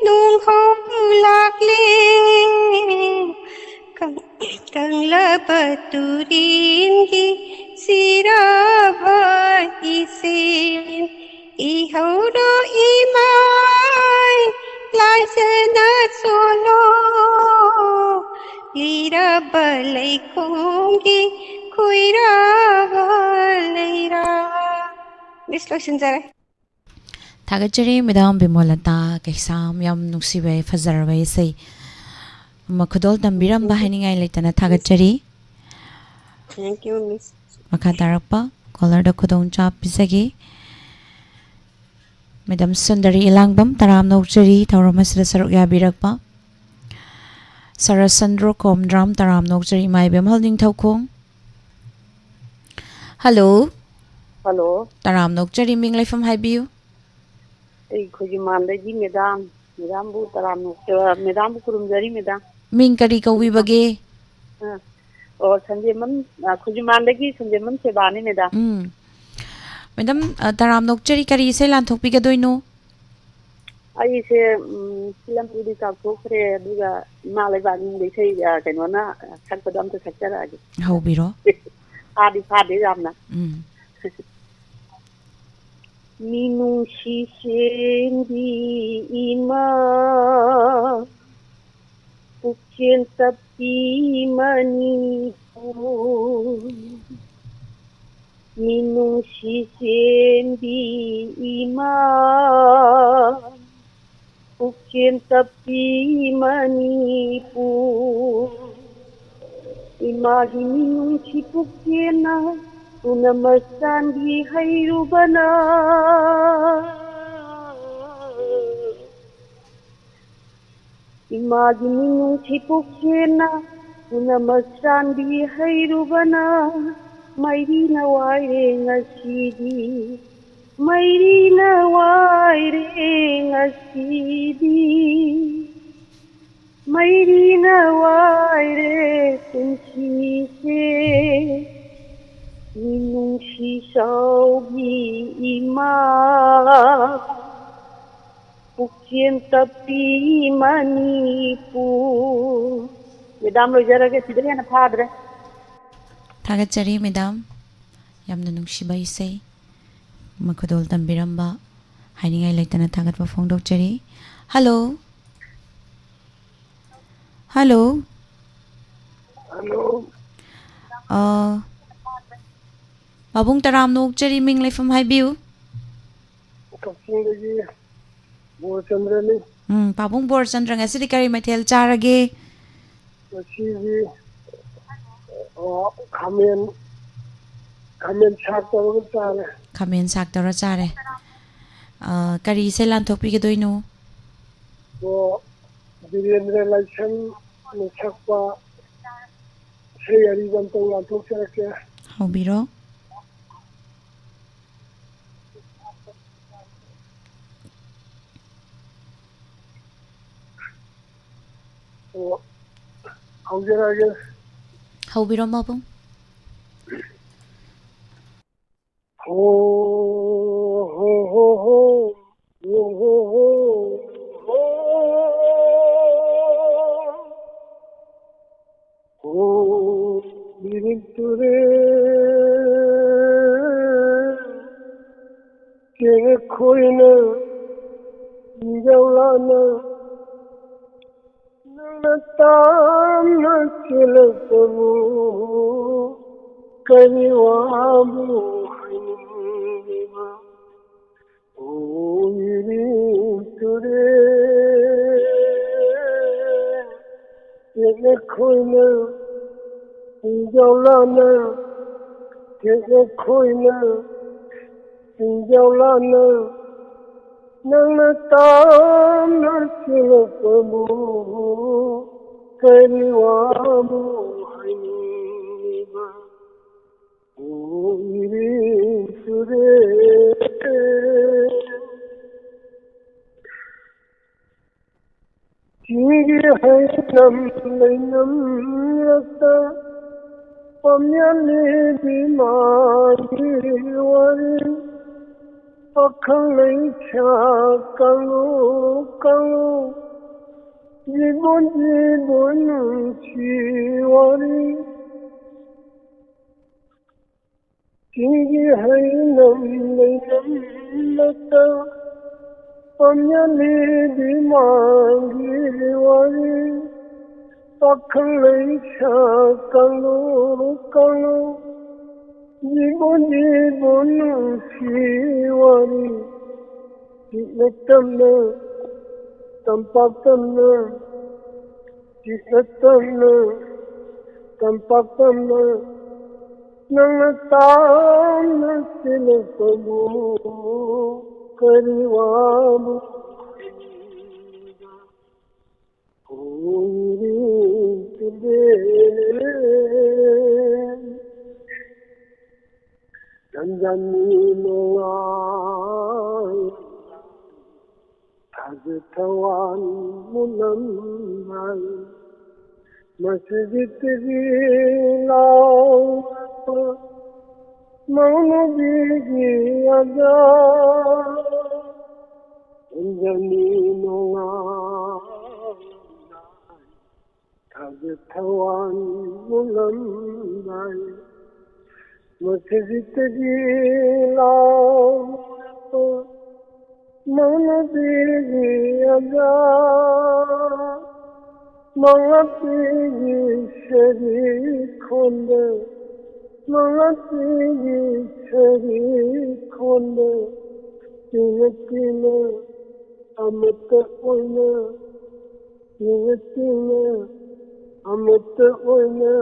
ꯅꯣꯡꯍꯧ ꯂꯥꯛꯂꯦ꯫ ꯀꯪ-, ꯀꯪꯂꯕ ꯇꯨꯔꯦꯟꯒꯤ ꯁꯤꯔꯕ ꯏꯆꯦꯜ, ꯏꯍꯧꯔꯣ ꯏꯃꯥꯏ ꯂꯥꯏꯖꯅ ꯆꯣꯜꯂꯣ꯫ ꯂꯤꯔꯕ ꯂꯩꯈꯣꯝꯒꯤ ꯈꯨꯏꯔꯥꯕ ꯂꯩꯔꯥ꯫ ꯃꯤꯁ, ꯂꯣꯏꯁꯤꯟꯖꯔꯦ꯫ ꯊꯥꯒꯠꯆꯔꯤ ꯃꯦꯗꯥꯝ ꯕꯤꯃꯣꯂꯇꯥ ꯀꯩꯁꯥꯝ, ꯌꯥꯝ ꯅꯨꯡꯁꯤꯕ, ꯐꯖꯔꯕ ꯏꯁꯩ ꯑꯃ ꯈꯨꯗꯣꯜ ꯇꯝꯕꯤꯔꯝꯕ ꯍꯥꯏꯅꯤꯡꯉꯥꯏ ꯂꯩꯇꯅ ꯊꯥꯒꯠꯆꯔꯤ꯫ Thank you, Miss. ꯃꯈꯥ ꯇꯥꯔꯛꯄ ꯀꯣꯂꯔꯗ ꯈꯨꯗꯣꯡꯆꯥꯕ ꯄꯤꯖꯒꯦ꯫ ꯃꯦꯗꯥꯝ ꯁꯨꯟꯗꯔꯤ ꯏꯂꯥꯡꯕꯝ, ꯇꯔꯥꯝꯅ ꯑꯣꯛꯆꯔꯤ ꯊꯧꯔꯝ ꯑꯁꯤꯗ ꯁꯔꯨꯛ ꯌꯥꯕꯤꯔꯛꯄ꯫ ꯁꯔꯁꯟꯗ꯭ꯔꯣ ꯀꯣꯝꯗ꯭ꯔꯥꯝ, ꯇꯔꯥꯝꯅ ꯑꯣꯛꯆꯔꯤ꯫ ꯏꯃꯥ ꯏꯕꯦꯝꯍꯜ ꯅꯤꯡꯊꯧꯈꯣꯡ꯫ ꯍꯜꯂꯣ꯫ ꯍꯜꯂꯣ꯫ ꯇꯔꯥꯝꯅ ꯑꯣꯛꯆꯔꯤ, ꯃꯤꯡ ꯂꯩꯐꯝ ꯍꯥꯏꯕꯤꯌꯨ꯫ ꯑꯩ ꯈꯣꯏꯖꯨꯃꯥꯟꯗꯒꯤ ꯃꯦꯗꯥꯝ, ꯃꯦꯗꯥꯝꯕꯨ ꯇꯔꯥꯝꯅ ꯑꯣꯛꯆ-, ꯃꯦꯗꯥꯝꯕꯨ ꯈꯨꯔꯨꯝꯖꯔꯤ, ꯃꯦꯗꯥꯝ꯫ ꯃꯤꯡ ꯀꯔꯤ ꯀꯧꯕꯤꯕꯒꯦ? ꯑ, ꯑꯣ, ꯁꯟꯖꯦꯟꯕꯝ, ꯑ, ꯈꯣꯏꯖꯨꯃꯥꯟꯗꯒꯤ ꯁꯟꯖꯦꯟꯕꯝ ꯁꯦꯕꯥꯅꯤ, ꯃꯦꯗꯥꯝ꯫ ꯎꯝ꯫ ꯃꯦꯗꯥꯝ, ꯑ, ꯇꯔꯥꯝꯅ ꯑꯣꯛꯆꯔꯤ, ꯀꯔꯤ ꯏꯁꯩ ꯂꯥꯟꯊꯣꯛꯄꯤꯒꯗꯣꯏꯅꯣ? ꯑꯩꯁꯦ, ꯎꯝ, ꯐꯤꯂꯝꯗꯨꯗꯤ ꯀꯥꯎꯊꯣꯛꯈ꯭ꯔꯦ, ꯑꯗꯨꯒ ꯏꯃꯥ ꯂꯩꯕꯥꯛ ꯅꯤꯡꯕ ꯏꯁꯩ, ꯑ, ꯀꯩꯅꯣꯅ, ꯑ, ꯁꯛꯄꯗꯣ ꯑꯝꯇ ꯁꯛꯆꯔꯛꯑꯒꯦ꯫ ꯍꯧꯕꯤꯔꯣ꯫ ꯐꯥꯗꯤ ꯐꯥꯗꯦ ꯌꯥꯝꯅ꯫ ꯎꯝ꯫ ꯃꯤꯅꯨꯡꯁꯤ ꯆꯦꯟꯕꯤ ꯏꯃꯥ, ꯄꯨꯛꯆꯦꯜ ꯇꯞꯄꯤ ꯃꯅꯤꯄꯨꯔ꯫ ꯃꯤꯅꯨꯡꯁꯤ ꯆꯦꯟꯕꯤ ꯏꯃꯥ, ꯄꯨꯛꯆꯦꯜ ꯇꯞꯄꯤ ꯃꯅꯤꯄꯨꯔ꯫ ꯏꯃꯥꯒꯤ ꯃꯤꯅꯨꯡꯁꯤ ꯄꯨꯛꯆꯦꯜꯅ ꯄꯨꯝꯅꯃꯛ ꯆꯥꯟꯕꯤ ꯍꯩꯔꯨꯕꯅ꯫ ꯏꯃꯥꯒꯤ ꯃꯤꯅꯨꯡꯁꯤ ꯄꯨꯛꯆꯦꯜꯅ ꯄꯨꯝꯅꯃꯛ ꯆꯥꯟꯕꯤ ꯍꯩꯔꯨꯕꯅ꯫ ꯃꯩꯔꯤꯅ ꯋꯥꯏꯔꯦ ꯉꯁꯤꯗꯤ, ꯃꯩꯔꯤꯅ ꯋꯥꯏꯔꯦ ꯉꯁꯤꯗꯤ, ꯃꯩꯔꯤꯅ ꯋꯥꯏꯔꯦ ꯄꯨꯟꯁꯤꯁꯦ꯫ ꯃꯤꯅꯨꯡꯁꯤ ꯆꯥꯎꯕꯤ ꯏꯃꯥ, ꯄꯨꯛꯆꯦꯜ ꯇꯞꯄꯤ ꯃꯅꯤꯄꯨꯔ꯫ ꯃꯦꯗꯥꯝ, ꯂꯣꯏꯖꯔꯒꯦ, ꯁꯤꯗ ꯍꯦꯟꯅ ꯐꯥꯗ꯭ꯔꯦ꯫ ꯊꯥꯒꯠꯆꯔꯤ ꯃꯦꯗꯥꯝ, ꯌꯥꯝꯅ ꯅꯨꯡꯁꯤꯕ ꯏꯁꯩ ꯃꯈꯨꯗꯣꯜ ꯇꯝꯕꯤꯔꯝꯕ꯫ ꯍꯥꯏꯅꯤꯡꯉꯥꯏ ꯂꯩꯇꯅ ꯊꯥꯒꯠꯄ ꯐꯣꯡꯗꯣꯛꯆꯔꯤ꯫ ꯍꯜꯂꯣ꯫ ꯍꯜꯂꯣ꯫ ꯍꯜꯂꯣ꯫ ꯑ, ꯄꯥꯕꯨꯡ ꯇꯔꯥꯝꯅ ꯑꯣꯛꯆꯔꯤ, ꯃꯤꯡ ꯂꯩꯐꯝ ꯍꯥꯏꯕꯤꯌꯨ꯫ ꯀꯛꯆꯤꯡꯗꯒꯤ ꯕꯣꯔꯆꯟꯗ꯭ꯔꯅꯤ꯫ ꯎꯝ, ꯄꯥꯕꯨꯡ ꯕꯣꯔꯆꯟꯗ꯭ꯔ, ꯉꯁꯤꯗꯤ ꯀꯔꯤ ꯃꯊꯦꯜ ꯆꯥꯔꯒꯦ? ꯉꯁꯤꯗꯤ, ꯑ, ꯈꯥꯃꯦꯟ, ꯈꯥꯃꯦꯟ ꯁꯥꯛ ꯇꯧꯔꯒ ꯆꯥꯔꯦ꯫ ꯈꯥꯃꯦꯟ ꯁꯥꯛ ꯇꯧꯔ ꯆꯥꯔꯦ꯫ ꯑ, ꯀꯔꯤ ꯏꯁꯩ ꯂꯥꯟꯊꯣꯛꯄꯤꯒꯗꯣꯏꯅꯣ? ꯑꯣ, ꯕꯤꯔꯦꯟꯗ꯭ꯔ ꯂꯥꯏꯁ꯭ꯔꯝꯅ ꯁꯛꯄ ꯏꯁꯩ ꯑꯔꯤꯕ ꯑꯝꯇꯪ ꯂꯥꯟꯊꯣꯛꯆꯔꯛꯀꯦ꯫ ꯍꯧꯕꯤꯔꯣ꯫ ꯑꯣ, ꯍꯧꯖꯔꯛꯑꯒꯦ꯫ ꯍꯧꯕꯤꯔꯣ, ꯃꯕꯨꯡ꯫ ꯍꯣ, ꯍꯣ, ꯍꯣ, ꯍꯣ, ꯍꯣ, ꯍꯣ, ꯍꯣ, ꯍꯣ, ꯃꯤꯔꯤꯛ ꯇꯨꯔꯦꯜ꯫ ꯅꯪꯅ ꯇꯥꯝꯅ ꯆꯦꯜꯂꯛꯄꯕꯨ ꯀꯔꯤ ꯋꯥꯕꯨ ꯍꯥꯏꯅꯤꯡꯂꯤꯕ? ꯑꯣ ꯏꯔꯤꯜ ꯇꯨꯔꯦꯜ, ꯌꯦꯠꯅ ꯈꯣꯏꯅ, ꯏꯟꯖꯥꯎ ꯂꯥꯟꯅ, ꯌꯦꯠꯅ ꯈꯣꯏꯅ, ꯏꯟꯖꯥꯎ ꯂꯥꯟꯅ, ꯅꯪꯅ ꯇꯥꯝꯅ ꯆꯦꯜꯂꯛꯄꯕꯨ ꯀꯔꯤ ꯋꯥꯕꯨ ꯍꯥꯏꯅꯤꯡꯂꯤꯕ? ꯑꯣ ꯏꯔꯤꯜ ꯇꯨꯔꯦꯜ, ꯆꯤꯡꯒꯤ ꯍꯩꯅꯝ ꯂꯩꯅꯝ ꯃꯔꯛꯇ ꯄꯥꯝꯌꯥꯟ ꯂꯤꯕꯤ ꯃꯥꯒꯤ ꯋꯥꯔꯤ, ꯄꯥꯈꯪ ꯂꯩꯁꯥ ꯀꯥꯡꯂꯨꯞ ꯀꯥꯡꯂꯨꯞ, ꯖꯤꯕꯣꯟ ꯖꯤꯕꯣꯟ ꯅꯨꯡꯁꯤ ꯋꯥꯔꯤ꯫ ꯆꯤꯡꯒꯤ ꯍꯩꯅꯝ ꯂꯩꯅꯝ ꯃꯔꯛꯇ ꯄꯥꯝꯌꯥꯟ ꯂꯤꯕꯤ ꯃꯥꯒꯤ ꯋꯥꯔꯤ, ꯄꯥꯈꯪ ꯂꯩꯁꯥ ꯀꯥꯡꯂꯨꯞ ꯀꯥꯡꯂꯨꯞ, ꯖꯤꯕꯣꯟ ꯖꯤꯕꯣꯟ ꯅꯨꯡꯁꯤ ꯋꯥꯔꯤ꯫ ꯆꯤꯛꯅ ꯇꯝꯅ, ꯇꯝꯄꯥꯛ ꯇꯝꯅ, ꯆꯤꯛꯅ ꯇꯝꯅ, ꯇꯝꯄꯥꯛ ꯇꯝꯅ, ꯅꯪꯅ ꯇꯥꯝꯅ ꯆꯦꯜꯂꯛꯄꯕꯨ ꯀꯔꯤ ꯋꯥꯕꯨ ꯍꯥꯏꯅꯤꯡꯕ? ꯍꯣꯡꯂꯤ ꯇꯨꯔꯦꯜ, ꯇꯟꯖꯥ ꯃꯤ ꯅꯨꯡꯉꯥꯏ, ꯊꯥꯖ ꯊꯋꯥꯟ ꯃꯨꯜꯂꯝꯂꯥꯏ, ꯃꯁꯖꯤꯠꯇꯒꯤ ꯂꯥꯎꯔꯛꯄ ꯃꯧꯅꯕꯤꯒꯤ ꯑꯖꯥꯟ, ꯇꯟꯖꯥ ꯃꯤ ꯅꯨꯡꯉꯥꯏ, ꯊꯥꯖ ꯊꯋꯥꯟ ꯃꯨꯜꯂꯝꯂꯥꯏ, ꯃꯁꯖꯤꯠꯇꯒꯤ ꯂꯥꯎꯔꯛꯄ ꯃꯉꯥꯇꯤꯒꯤ ꯑꯖꯥ, ꯃꯉꯥꯇꯤꯒꯤ ꯁꯔꯤꯛ ꯈꯣꯟꯗ, ꯃꯉꯥꯇꯤꯒꯤ ꯁꯔꯤꯛ ꯈꯣꯟꯗ, ꯇꯤꯡꯅ ꯇꯤꯡꯅ ꯑꯃꯠꯇ ꯑꯣꯏꯅ, ꯇꯤꯡꯅ ꯇꯤꯡꯅ ꯑꯃꯠꯇ ꯑꯣꯏꯅ,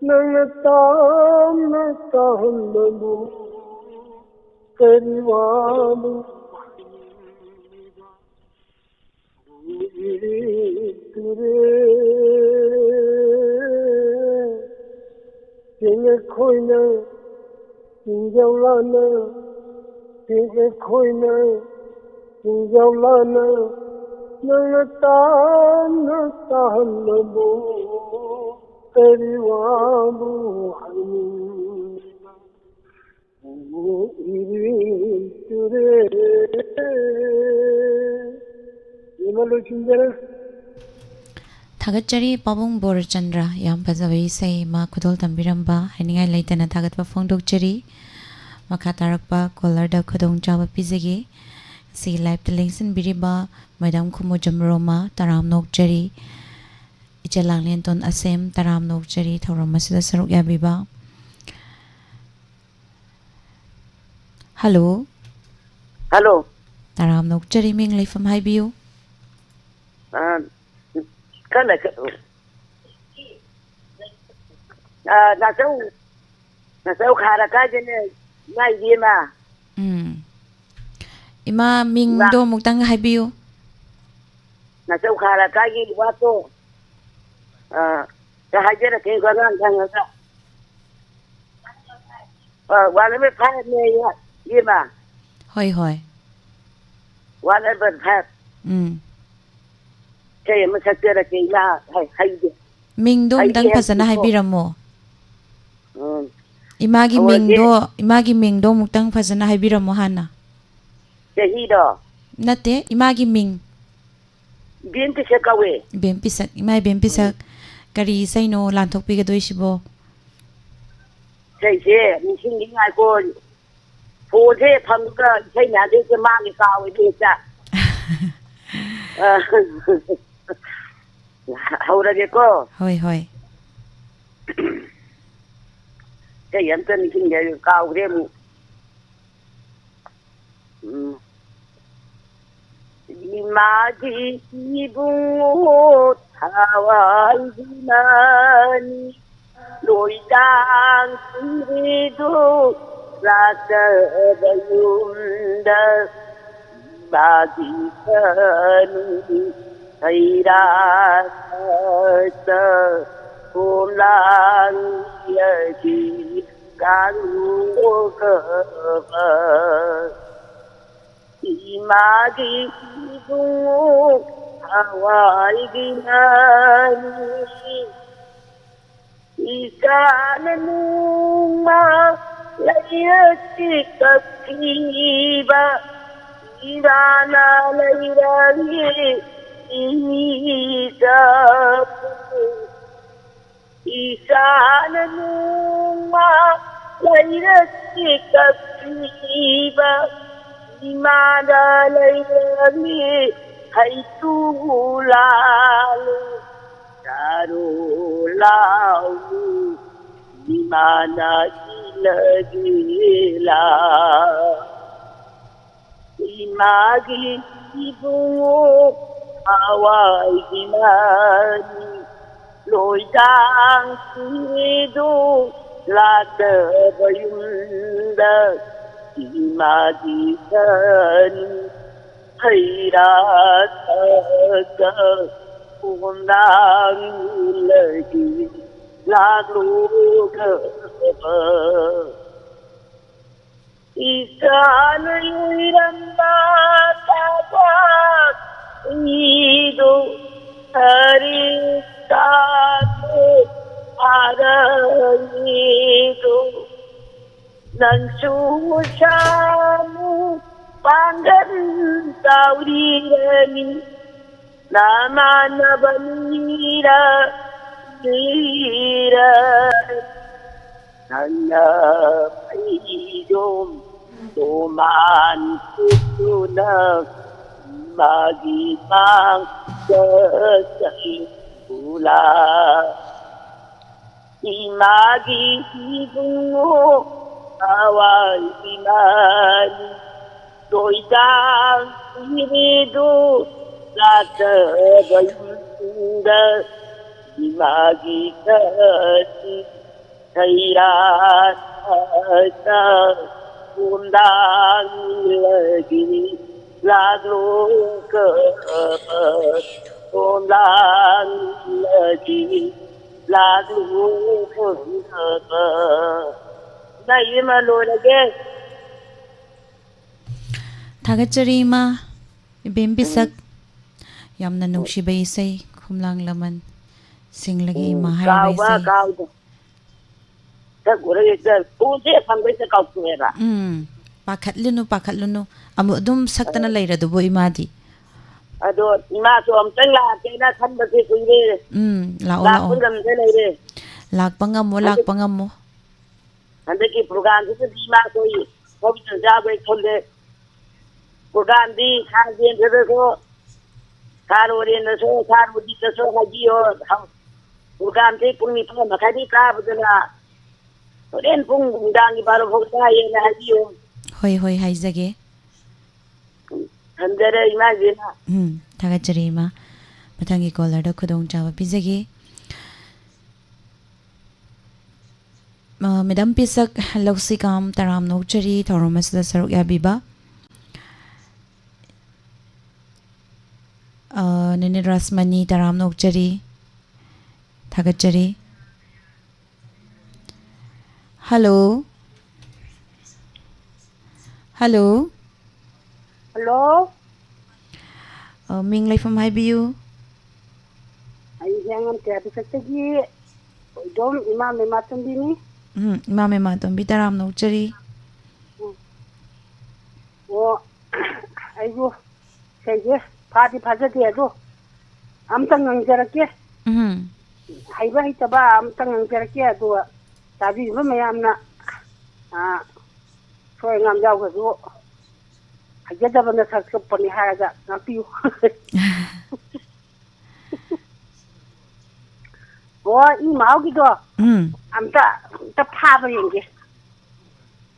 ꯅꯪꯅ ꯇꯥꯝꯅ ꯇꯥꯍꯟꯕꯕꯨ ꯀꯔꯤ ꯋꯥꯕ ꯏꯔꯤꯛ ꯇꯨꯔꯦꯜ? ꯆꯤꯡ ꯑꯩꯈꯣꯏꯅ ꯆꯤꯡꯖꯥꯎ ꯂꯥꯟꯅ, ꯆꯤꯡ ꯑꯩꯈꯣꯏꯅ ꯆꯤꯡꯖꯥꯎ ꯂꯥꯟꯅ, ꯅꯪꯅ ꯇꯥꯝꯅ ꯇꯥꯍꯟꯕꯕꯨ ꯀꯔꯤ ꯋꯥꯕꯨ ꯍꯥꯏꯅꯤꯡꯕ? ꯏꯔꯤꯛ ꯇꯨꯔꯦꯜ꯫ ꯏꯃꯥ ꯂꯣꯏꯁꯤꯟꯖꯔꯦ꯫ ꯊꯥꯒꯠꯆꯔꯤ ꯄꯥꯕꯨꯡ ꯕꯣꯔꯆꯟꯗ꯭ꯔ, ꯌꯥꯝ ꯐꯖꯕ ꯏꯁꯩ ꯑꯃ ꯈꯨꯗꯣꯜ ꯇꯝꯕꯤꯔꯝꯕ, ꯍꯥꯏꯅꯤꯡꯉꯥꯏ ꯂꯩꯇꯅ ꯊꯥꯒꯠꯄ ꯐꯣꯡꯗꯣꯛꯆꯔꯤ꯫ ꯃꯈꯥ ꯇꯥꯔꯛꯄ ꯀꯣꯂꯔꯗ ꯈꯨꯗꯣꯡꯆꯥꯕ ꯄꯤꯖꯒꯦ꯫ ꯁꯤꯒꯤ ꯂꯥꯏꯞꯇ ꯂꯦꯡꯁꯤꯟꯕꯤꯔꯤꯕ ꯃꯦꯗꯥꯝ ꯈꯨꯃꯨꯖꯝ ꯔꯣꯃꯥ, ꯇꯔꯥꯝ ꯅꯣꯛꯆꯔꯤ꯫ ꯏꯆꯦ ꯂꯥꯡꯂꯦꯟꯇꯣꯟ ꯑꯁꯦꯝ, ꯇꯔꯥꯝ ꯅꯣꯛꯆꯔꯤ ꯊꯧꯔꯝ ꯑꯁꯤꯗ ꯁꯔꯨꯛ ꯌꯥꯕꯤꯕ꯫ ꯍꯜꯂꯣ꯫ ꯍꯜꯂꯣ꯫ ꯇꯔꯥꯝ ꯅꯣꯛꯆꯔꯤ, ꯃꯤꯡ ꯂꯩꯐꯝ ꯍꯥꯏꯕꯤꯌꯨ꯫ ꯑ, ꯈꯔ ꯂꯩ-, ꯑ, ꯅꯥꯆꯧ, ꯅꯥꯆꯧ ꯈꯥꯔ ꯀꯥꯏꯗꯅꯦ, ꯏꯃꯥ ꯏꯕꯦꯝꯃ꯫ ꯎꯝ꯫ ꯏꯃꯥ, ꯃꯤꯡꯗꯣ ꯏꯃꯥ꯫ ꯑꯃꯨꯛꯇꯪ ꯍꯥꯏꯕꯤꯌꯨ꯫ ꯅꯥꯆꯧ ꯈꯥꯔ ꯀꯥꯏꯒꯤ ꯋꯥꯠꯇꯣ꯫ ꯑ, ꯀ ꯍꯥꯏꯖꯔꯛꯀꯦ, ꯑꯉꯥꯡ ꯈꯪꯉꯒ꯫ ꯑ, ꯋꯥꯟ ꯑꯦꯚꯔ ꯐꯥꯏꯚꯅꯦꯌꯦ, ꯏꯕꯦꯝꯃ꯫ ꯍꯣꯏ, ꯍꯣꯏ꯫ One over five. ꯎꯝ꯫ ꯏꯁꯩ ꯑꯃ ꯁꯛꯆꯔꯛꯀꯦ, ꯏꯃꯥ, ꯍꯩ-, ꯍꯩꯗꯦ꯫ ꯃꯤꯡꯗꯣ ꯍꯩꯗꯤ ꯑꯝꯇꯪ ꯐꯖꯅ ꯍꯩꯇꯦꯀꯣ꯫ ꯍꯥꯏꯕꯤꯔꯝꯃꯣ꯫ ꯎꯝ꯫ ꯏꯃꯥꯒꯤ ꯍꯧꯔꯒꯦ꯫ ꯃꯤꯡꯗꯣ, ꯏꯃꯥꯒꯤ ꯃꯤꯡꯗꯣ ꯑꯃꯨꯛꯇꯪ ꯐꯖꯅ ꯍꯥꯏꯕꯤꯔꯝꯃꯣ ꯍꯥꯟꯅ꯫ ꯆꯍꯤꯗꯣ? ꯅꯠꯇꯦ, ꯏꯃꯥꯒꯤ ꯃꯤꯡ꯫ ꯏꯕꯦꯝ ꯄꯤꯁꯛ ꯀꯧꯋꯦ꯫ ꯏꯕꯦꯝ ꯄꯤꯁꯛ, ꯏꯃꯥ ꯏꯕꯦꯝ ꯄꯤꯁꯛ, ꯎꯝ꯫ ꯀꯔꯤ ꯏꯁꯩꯅꯣ ꯂꯥꯟꯊꯣꯛꯄꯤꯒꯗꯣꯏꯁꯤꯕꯣ? ꯏꯁꯩꯁꯦ ꯅꯤꯡꯁꯤꯡꯉꯤ ꯉꯥꯏꯈꯣ꯫ ꯐꯣꯟꯁꯦ ꯐꯪꯕꯒ ꯏꯁꯩ ꯃꯌꯥꯝꯁꯦ ꯍꯦꯛꯇ ꯃꯥꯡꯉꯦ, ꯀꯥꯎꯋꯦꯕ ꯍꯦꯛꯇ꯫ ꯑ, ꯍꯧꯔꯒꯦꯀꯣ꯫ ꯍꯣꯏ, ꯍꯣꯏ꯫ ꯏꯁꯩ ꯑꯝꯇ ꯅꯤꯡꯁꯤꯡꯒꯦ, ꯀꯥꯎꯈ꯭ꯔꯦ ꯑꯃꯨꯛ꯫ ꯎꯝ꯫ ꯏꯃꯥꯒꯤ ꯏꯕꯨꯡꯉꯣ ꯊꯋꯥꯏꯒꯤ ꯃꯅꯤ, ꯂꯣꯏꯗꯥꯡ ꯁꯤꯔꯤꯗꯨ ꯂꯥꯛꯆꯕ ꯌꯨꯝꯗ꯫ ꯏꯃꯥꯒꯤ ꯁꯅꯨ ꯍꯩꯔꯥ ꯁꯥꯠꯇ ꯈꯣꯝꯂꯥꯡ ꯌꯥꯒꯤ ꯀꯥꯡꯂꯨꯞ ꯑꯃ꯫ ꯏꯃꯥꯒꯤ ꯏꯕꯨꯡꯉꯣ ꯊꯋꯥꯏꯒꯤ ꯃꯅꯤ꯫ ꯏꯆꯥꯅ ꯅꯣꯡꯃ ꯂꯩꯔꯛꯁꯤ ꯀꯛꯈꯤꯕ, ꯏꯃꯥꯅ ꯂꯩꯔꯛꯁꯤ ꯏꯃꯤꯗ ꯏꯆꯥꯅ ꯅꯣꯡꯃ ꯂꯩꯔꯛꯁꯤ ꯀꯛꯄꯤꯕ, ꯏꯃꯥꯗ ꯂꯩꯔꯝꯃꯤ ꯍꯩꯇꯨ ꯂꯥꯜꯂꯨ, ꯆꯥꯔꯣ ꯂꯥꯎ, ꯏꯃꯥꯅ ꯏꯜꯂꯒꯦ ꯂꯥꯎ꯫ ꯏꯃꯥꯒꯤ ꯏꯕꯨꯡꯉꯣ ꯊꯋꯥꯏꯒꯤ ꯃꯅꯤ, ꯂꯣꯏꯗꯥꯡ ꯁꯤꯔꯤꯗꯨ ꯂꯥꯛꯇꯕ ꯌꯨꯝꯗ꯫ ꯏꯃꯥꯒꯤ ꯁꯅꯤ ꯍꯩꯔꯥ ꯁꯥꯠꯇ ꯈꯣꯝꯂꯥꯡ ꯂꯩꯒꯤ ꯂꯥꯛꯂꯨꯒꯕ꯫ ꯏꯆꯥꯅ ꯌꯨꯏꯔꯝꯕ ꯊꯕꯛ ꯏꯗꯨ ꯁꯔꯤꯛ ꯇꯥꯛꯄ ꯐꯥꯔꯛꯏꯗꯨ꯫ ꯅꯪꯁꯨ ꯁꯥꯃꯨ ꯄꯥꯡꯒꯜ ꯆꯥꯎꯔꯤꯔꯅꯤ꯫ ꯅꯃꯥꯟꯅꯕ ꯃꯤꯔ ꯃꯤꯔ ꯅꯪꯅ ꯐꯩꯖꯣꯝ ꯇꯣꯃꯥꯟ ꯇꯨꯅ ꯃꯥꯒꯤ ꯃꯥꯡꯗ ꯆꯠꯂꯨꯂꯥ꯫ ꯏꯃꯥꯒꯤ ꯏꯕꯨꯡꯉꯣ ꯊꯋꯥꯏ ꯏꯃꯥꯅꯤ ꯇꯣꯏꯗꯥꯡ ꯏꯔꯤꯗꯨ ꯂꯥꯛꯇꯕ ꯌꯨꯝꯗ ꯏꯃꯥꯒꯤ ꯀꯁꯤ ꯊꯩꯔꯥ ꯊꯥꯛꯇ ꯀꯣꯟꯗꯥꯡꯂꯒꯤ ꯂꯥꯛꯂꯣ ꯀꯕ ꯀꯣꯟꯗꯥꯡꯂꯒꯤ ꯂꯥꯛꯂꯣ ꯀꯕ ꯏꯃꯥ ꯏꯕꯦꯝꯃ ꯂꯣꯏꯔꯒꯦ꯫ ꯊꯥꯒꯠꯆꯔꯤ ꯏꯃꯥ꯫ ꯏꯕꯦꯝ ꯄꯤꯁꯛ, ꯌꯥꯝꯅ ꯅꯨꯡꯁꯤꯕ ꯏꯁꯩ ꯈꯨꯝꯂꯥꯡ ꯂꯃꯟ ꯁꯤꯡꯂꯒꯤ ꯏꯃꯥ ꯍꯥꯏꯔꯤꯕ ꯀꯥꯎꯕ ꯏꯁꯩ꯫ ꯀꯥꯎꯗ ꯁꯛꯎꯔꯒ ꯍꯦꯛꯇ ꯐꯣꯟꯁꯦ ꯐꯪꯕ ꯍꯦꯛꯇ ꯀꯥꯎꯊꯣꯛꯑꯦꯕ꯫ ꯎꯝ, ꯄꯥꯈꯠꯂꯨꯅꯨ, ꯄꯥꯈꯠꯂꯨꯅꯨ꯫ ꯑꯃꯨꯛ ꯑꯗꯨꯝ ꯁꯛꯇꯅ ꯑ꯫ ꯂꯩꯔꯗꯨꯕꯨ ꯏꯃꯥꯗꯤ꯫ ꯑꯗꯣ ꯏꯃꯥꯁꯨ ꯑꯃꯨꯛꯇꯪ ꯂꯥꯛꯀꯦꯅ ꯈꯟꯕꯁꯦ ꯀꯨꯏꯔꯦ꯫ ꯎꯝ, ꯂꯥꯛꯑꯣ, ꯂꯥꯛꯄ ꯂꯥꯛꯑꯣ꯫ ꯉꯝꯗ ꯂꯩꯔꯦ꯫ ꯂꯥꯛꯄ ꯉꯝꯃꯣ, ꯍꯟꯗꯛ ꯂꯥꯛꯄ ꯉꯝꯃꯣ꯫ ꯍꯟꯗꯛꯀꯤ ꯄ꯭ꯔꯣꯒ꯭ꯔꯥꯝꯁꯤꯗꯗꯤ ꯏꯃꯥ ꯑꯩꯈꯣꯏ ꯍꯣꯕꯤꯗ ꯌꯥꯎꯕꯩ ꯈꯜꯂꯦ꯫ ꯄ꯭ꯔꯣꯒ꯭ꯔꯥꯝꯗꯤ ꯁꯥꯔ ꯖꯦꯟꯗ꯭ꯔꯗꯁꯨ, ꯁꯥꯔ ꯑꯣꯔꯦꯟꯗꯁꯨ, ꯁꯥꯔ ꯎꯗꯤꯠꯇꯁꯨ ꯍꯥꯏꯕꯤꯌꯣ꯫ ꯄ꯭ꯔꯣꯒ꯭ꯔꯥꯝꯁꯦ ꯄꯨꯡ ꯅꯤꯄꯥꯟ ꯃꯈꯥꯏꯗꯒꯤ ꯀꯥꯕꯗꯨꯅ ꯍꯣꯔꯦꯟ ꯄꯨꯡ ꯅꯨꯡꯗꯥꯡꯒꯤ ꯕꯥꯔꯣ ꯐꯥꯎ ꯀꯥꯏꯌꯦꯅ ꯍꯥꯏꯕꯤꯌꯨ꯫ ꯍꯣꯏ, ꯍꯣꯏ, ꯍꯥꯏꯖꯒꯦ꯫ ꯊꯝꯖꯔꯦ, ꯏꯃꯥ ꯏꯕꯦꯝꯃ꯫ ꯎꯝ, ꯊꯥꯒꯠꯆꯔꯤ, ꯏꯃꯥ꯫ ꯃꯊꯪꯒꯤ ꯀꯣꯂꯔꯗ ꯈꯨꯗꯣꯡꯆꯥꯕ ꯄꯤꯖꯒꯦ꯫ ꯑ, ꯃꯦꯗꯥꯝ ꯄꯤꯁꯛ ꯂꯧꯁꯤꯀꯥꯝ, ꯇꯔꯥꯝꯅ ꯑꯣꯛꯆꯔꯤ ꯊꯧꯔꯝ ꯑꯁꯤꯗ ꯁꯔꯨꯛ ꯌꯥꯕꯤꯕ꯫ ꯑ, ꯅꯦꯅꯦ ꯔꯥꯁꯃꯅꯤ, ꯇꯔꯥꯝꯅ ꯑꯣꯛꯆꯔꯤ꯫ ꯊꯥꯒꯠꯆꯔꯤ꯫ ꯍꯜꯂꯣ꯫ ꯍꯜꯂꯣ꯫ ꯍꯜꯂꯣ꯫ ꯑ, ꯃꯤꯡ ꯂꯩꯐꯝ ꯍꯥꯏꯕꯤꯌꯨ꯫ ꯑꯩ ꯍꯤꯌꯥꯡꯂꯝ ꯇꯦꯔꯥ ꯄꯤꯁꯛꯇꯒꯤ ꯏꯗꯣꯝ ꯏꯃꯥ ꯃꯦꯃꯥꯇꯣꯝꯕꯤꯅꯤ꯫ ꯎꯝ, ꯏꯃꯥ ꯃꯦꯃꯥꯇꯣꯝꯕꯤ, ꯇꯔꯥꯝꯅ ꯑꯣꯛꯆꯔꯤ꯫ ꯎꯝ꯫ ꯑꯣ, ꯑꯩꯕꯨ ꯏꯁꯩꯁꯦ ꯐꯥꯗꯤ ꯐꯥꯖꯗꯦ, ꯑꯗꯣ ꯑꯝꯇ ꯉꯪꯖꯔꯛꯀꯦ꯫ ꯎꯝ꯫ ꯍꯩꯕ ꯍꯩꯇꯕ ꯑꯝꯇ ꯉꯪꯖꯔꯛꯀꯦ, ꯑꯗꯨꯒ ꯇꯥꯕꯤꯔꯤꯕ ꯃꯌꯥꯝꯅ, ꯑ, ꯑꯁꯣꯏ ꯑꯉꯥꯝ ꯌꯥꯎꯈ꯭ꯔꯁꯨ ꯍꯩꯖꯗꯕꯅ ꯁꯛ ꯆꯨꯞꯄꯅꯤ ꯍꯥꯏꯔꯒ ꯉꯥꯛꯄꯤꯌꯨ꯫ ꯑꯣ, ꯏ ꯃꯍꯥꯎꯒꯤꯗꯣ ꯎꯝ꯫ ꯑꯝꯇ, ꯑꯝꯇ ꯐꯥꯕ ꯌꯦꯡꯒꯦ꯫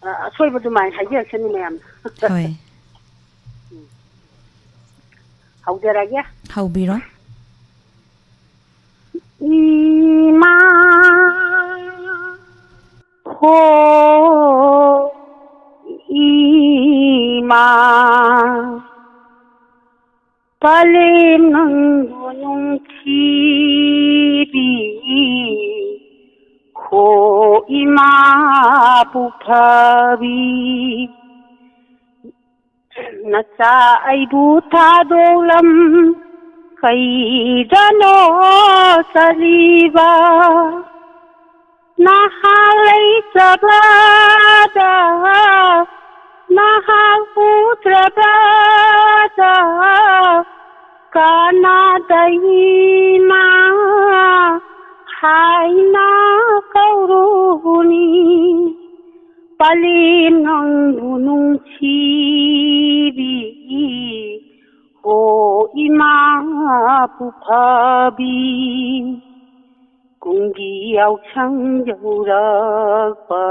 ꯑ, ꯑꯁꯣꯏꯕ ꯑꯗꯨꯃꯥꯏꯅ ꯍꯥꯏꯖꯔꯛꯁꯅꯤ ꯃꯌꯥꯝꯅ꯫ ꯍꯣꯏ꯫ ꯍꯧꯖꯔꯒꯦ꯫ ꯍꯧꯕꯤꯔꯣ꯫ ꯏꯃꯥ ꯍꯣ, ꯏꯃꯥ, ꯄꯂꯦꯝ ꯅꯪꯕꯨ ꯅꯨꯡꯁꯤꯕꯤ꯫ ꯍꯣ ꯏꯃꯥ ꯄꯨꯛꯐꯕꯤ, ꯅꯆꯥ ꯑꯩꯕꯨ ꯊꯥꯗꯣꯛꯂꯝ ꯀꯩꯗꯅꯣ ꯆꯠꯂꯤꯕ? ꯅꯍꯥꯛ ꯂꯩꯇ꯭ꯔꯕꯗ, ꯅꯍꯥꯛ ꯎꯗ꯭ꯔꯕꯗ, ꯀꯅꯥꯗ ꯏꯃꯥ ꯍꯥꯏꯅ ꯀꯧꯔꯨꯅꯤ? ꯄꯂꯦꯝ ꯅꯪꯕꯨ ꯅꯨꯡꯁꯤꯕꯤ, ꯍꯣ ꯏꯃꯥ ꯄꯨꯛꯐꯕꯤ꯫ ꯀꯨꯝꯒꯤ ꯌꯥꯎꯁꯪ ꯌꯧꯔꯛꯄ,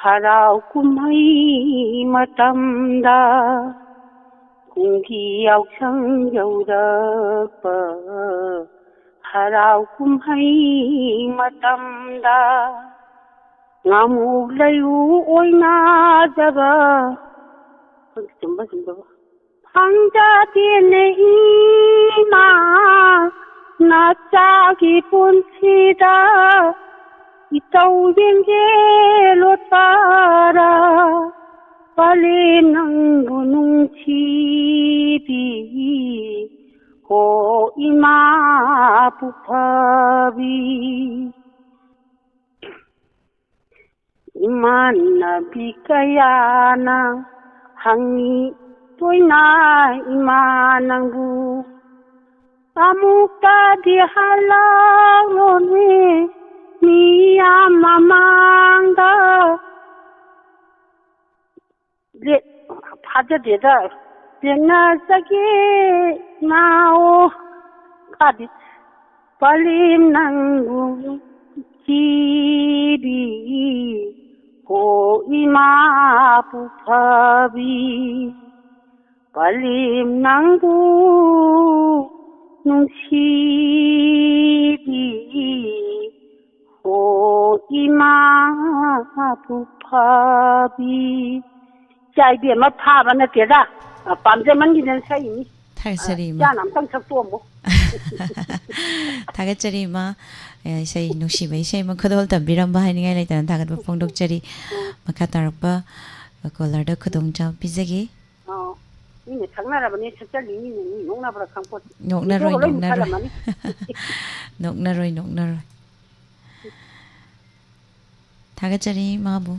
ꯍꯔꯥꯎ ꯀꯨꯝꯍꯩ ꯃꯇꯝꯗ, ꯀꯨꯝꯒꯤ ꯌꯥꯎꯁꯪ ꯌꯧꯔꯛꯄ, ꯍꯔꯥꯎ ꯀꯨꯝꯍꯩ ꯃꯇꯝꯗ, ꯉꯥꯃꯨ ꯂꯩꯎ ꯑꯣꯏꯅꯗꯕ, ꯆꯨꯝꯕ ꯆꯨꯝꯗꯕ? ꯐꯪꯖꯗꯦꯅꯦ ꯏꯃꯥ, ꯅꯆꯥꯒꯤ ꯄꯨꯟꯁꯤꯗ ꯏꯇꯧ ꯌꯦꯡꯒꯦ ꯂꯣꯠꯄꯔꯥ? ꯄꯂꯦꯝ ꯅꯪꯕꯨ ꯅꯨꯡꯁꯤꯕꯤ, ꯍꯣ ꯏꯃꯥ ꯄꯨꯛꯐꯕꯤ꯫ ꯏꯃꯥꯟꯅꯕꯤ ꯀꯌꯥꯅ ꯍꯪꯉꯤ ꯇꯣꯏꯅ ꯏꯃꯥ ꯅꯪꯕꯨ꯫ ꯑꯃꯨꯛꯇꯗꯤ ꯍꯜꯂꯛꯂꯣꯅꯦ ꯃꯤꯌꯥꯝ ꯃꯃꯥꯡꯗ꯫ ꯂꯦꯛ ꯐꯥꯖꯗꯦꯗ꯫ ꯂꯦꯛꯅꯖꯒꯦ ꯅꯥꯑꯣ ꯐꯥꯗꯦ꯫ ꯄꯂꯦꯝ ꯅꯪꯕꯨ ꯅꯨꯡꯁꯤꯕꯤ ꯍꯣ ꯏꯃꯥ ꯄꯨꯐꯕꯤ꯫ ꯄꯂꯦꯝ ꯅꯪꯕꯨ ꯅꯨꯡꯁꯤꯕꯤ ꯍꯣ ꯏꯃꯥ ꯄꯨꯐꯕꯤ꯫ ꯏꯆꯥ ꯏꯕꯦꯝꯃ ꯐꯥꯕ ꯅꯠꯇꯦꯗ꯫ ꯄꯥꯝꯖꯃꯟꯒꯤꯗꯅ ꯁꯛꯏꯅꯤ꯫ ꯊꯥꯒꯠꯆꯔꯤ, ꯏꯃꯥ꯫ ꯏꯆꯥꯅ ꯑꯝꯇꯪ ꯁꯛꯇꯣꯛꯑꯝꯃꯣ꯫ ꯊꯥꯒꯠꯆꯔꯤ, ꯏꯃꯥ꯫ ꯑꯦ, ꯏꯁꯩ ꯅꯨꯡꯁꯤꯕ ꯏꯁꯩ ꯑꯃ ꯈꯨꯗꯣꯜ ꯇꯝꯕꯤꯔꯝꯕ ꯍꯥꯏꯅꯤꯡꯉꯥꯏ ꯂꯩꯇꯅ ꯊꯥꯒꯠꯄ ꯐꯣꯡꯗꯣꯛꯆꯔꯤ꯫ ꯃꯈꯥ ꯇꯥꯔꯛꯄ ꯀꯣꯂꯔꯗ ꯈꯨꯗꯣꯡꯆꯥꯕ ꯄꯤꯖꯒꯦ꯫ ꯑꯣ, ꯃꯤꯅ ꯁꯛꯅꯔꯕꯅꯤ, ꯁꯛꯆꯜꯂꯤ ꯃꯤꯅ ꯃꯤ ꯅꯣꯛꯅꯕ꯭ꯔꯥ ꯈꯪꯄꯣꯠꯇꯦ꯫ ꯅꯣꯛꯅꯔꯣꯏ, ꯔꯦꯗꯤꯑꯣꯒ ꯂꯣꯏ ꯅꯣꯛꯅꯔꯣꯏ꯫ ꯃꯨꯠꯊꯠꯂꯝꯃꯅꯤ꯫ ꯅꯣꯛꯅꯔꯣꯏ, ꯅꯣꯛꯅꯔꯣꯏ꯫ ꯊꯥꯒꯠꯆꯔꯤ ꯏꯃꯥꯕꯨ꯫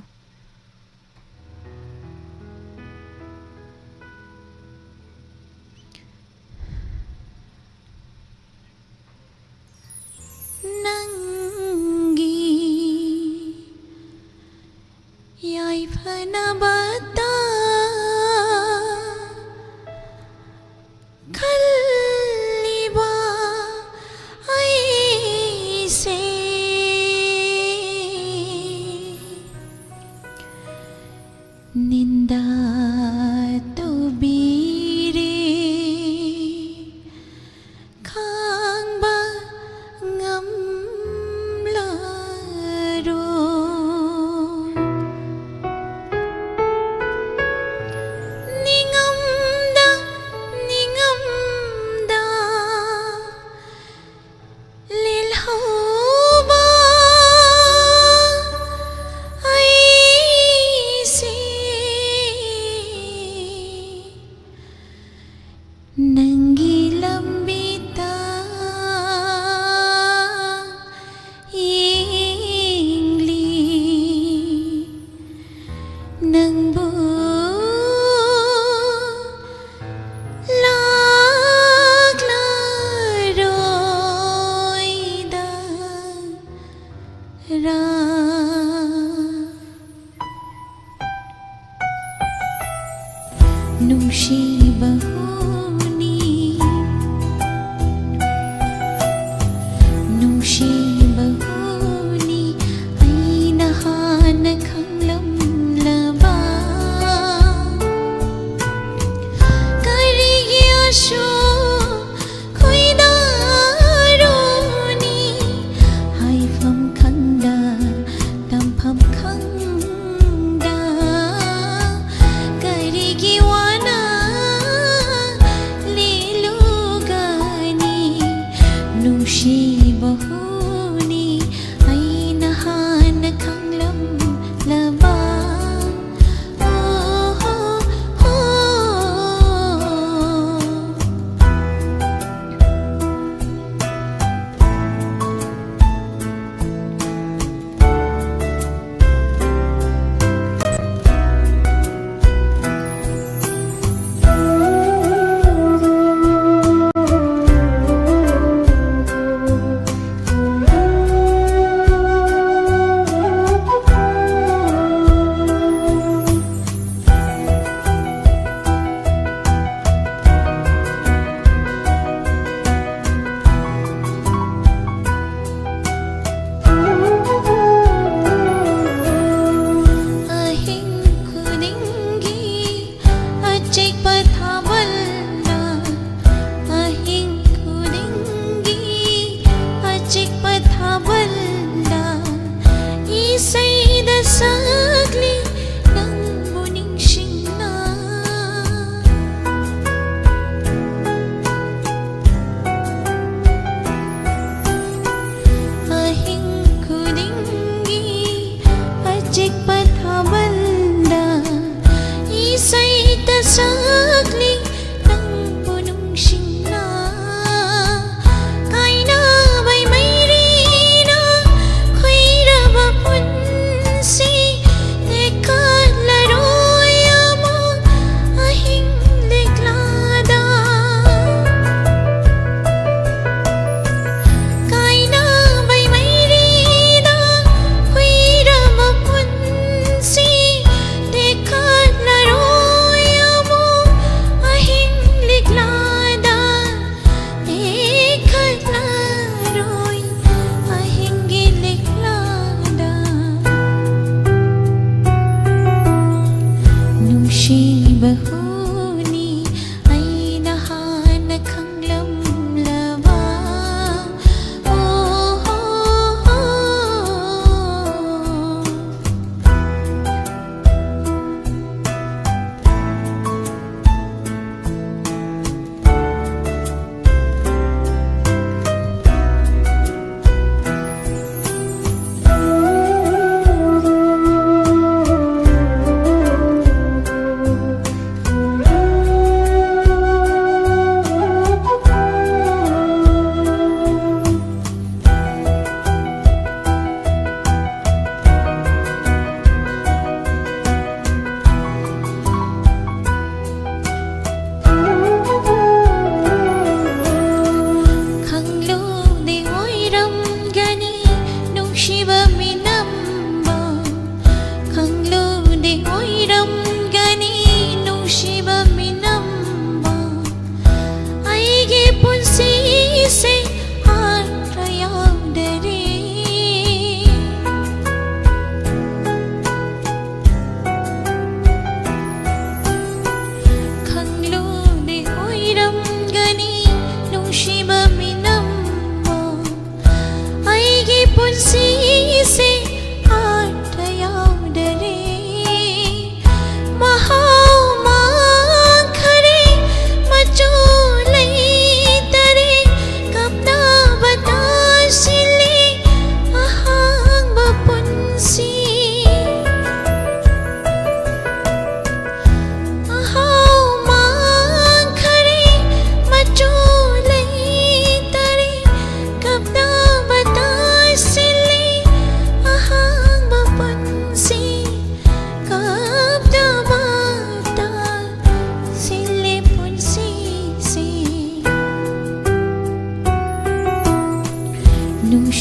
ꯅꯪꯒꯤ ꯌꯥꯏꯐꯅꯕꯇ ꯈꯜꯂꯤꯕ ꯑꯩꯁꯦ ꯅꯤꯟꯗ ꯇꯧꯕꯤꯔꯦ, ꯈꯥꯡꯕ ꯉꯝꯂꯔꯣꯏ꯫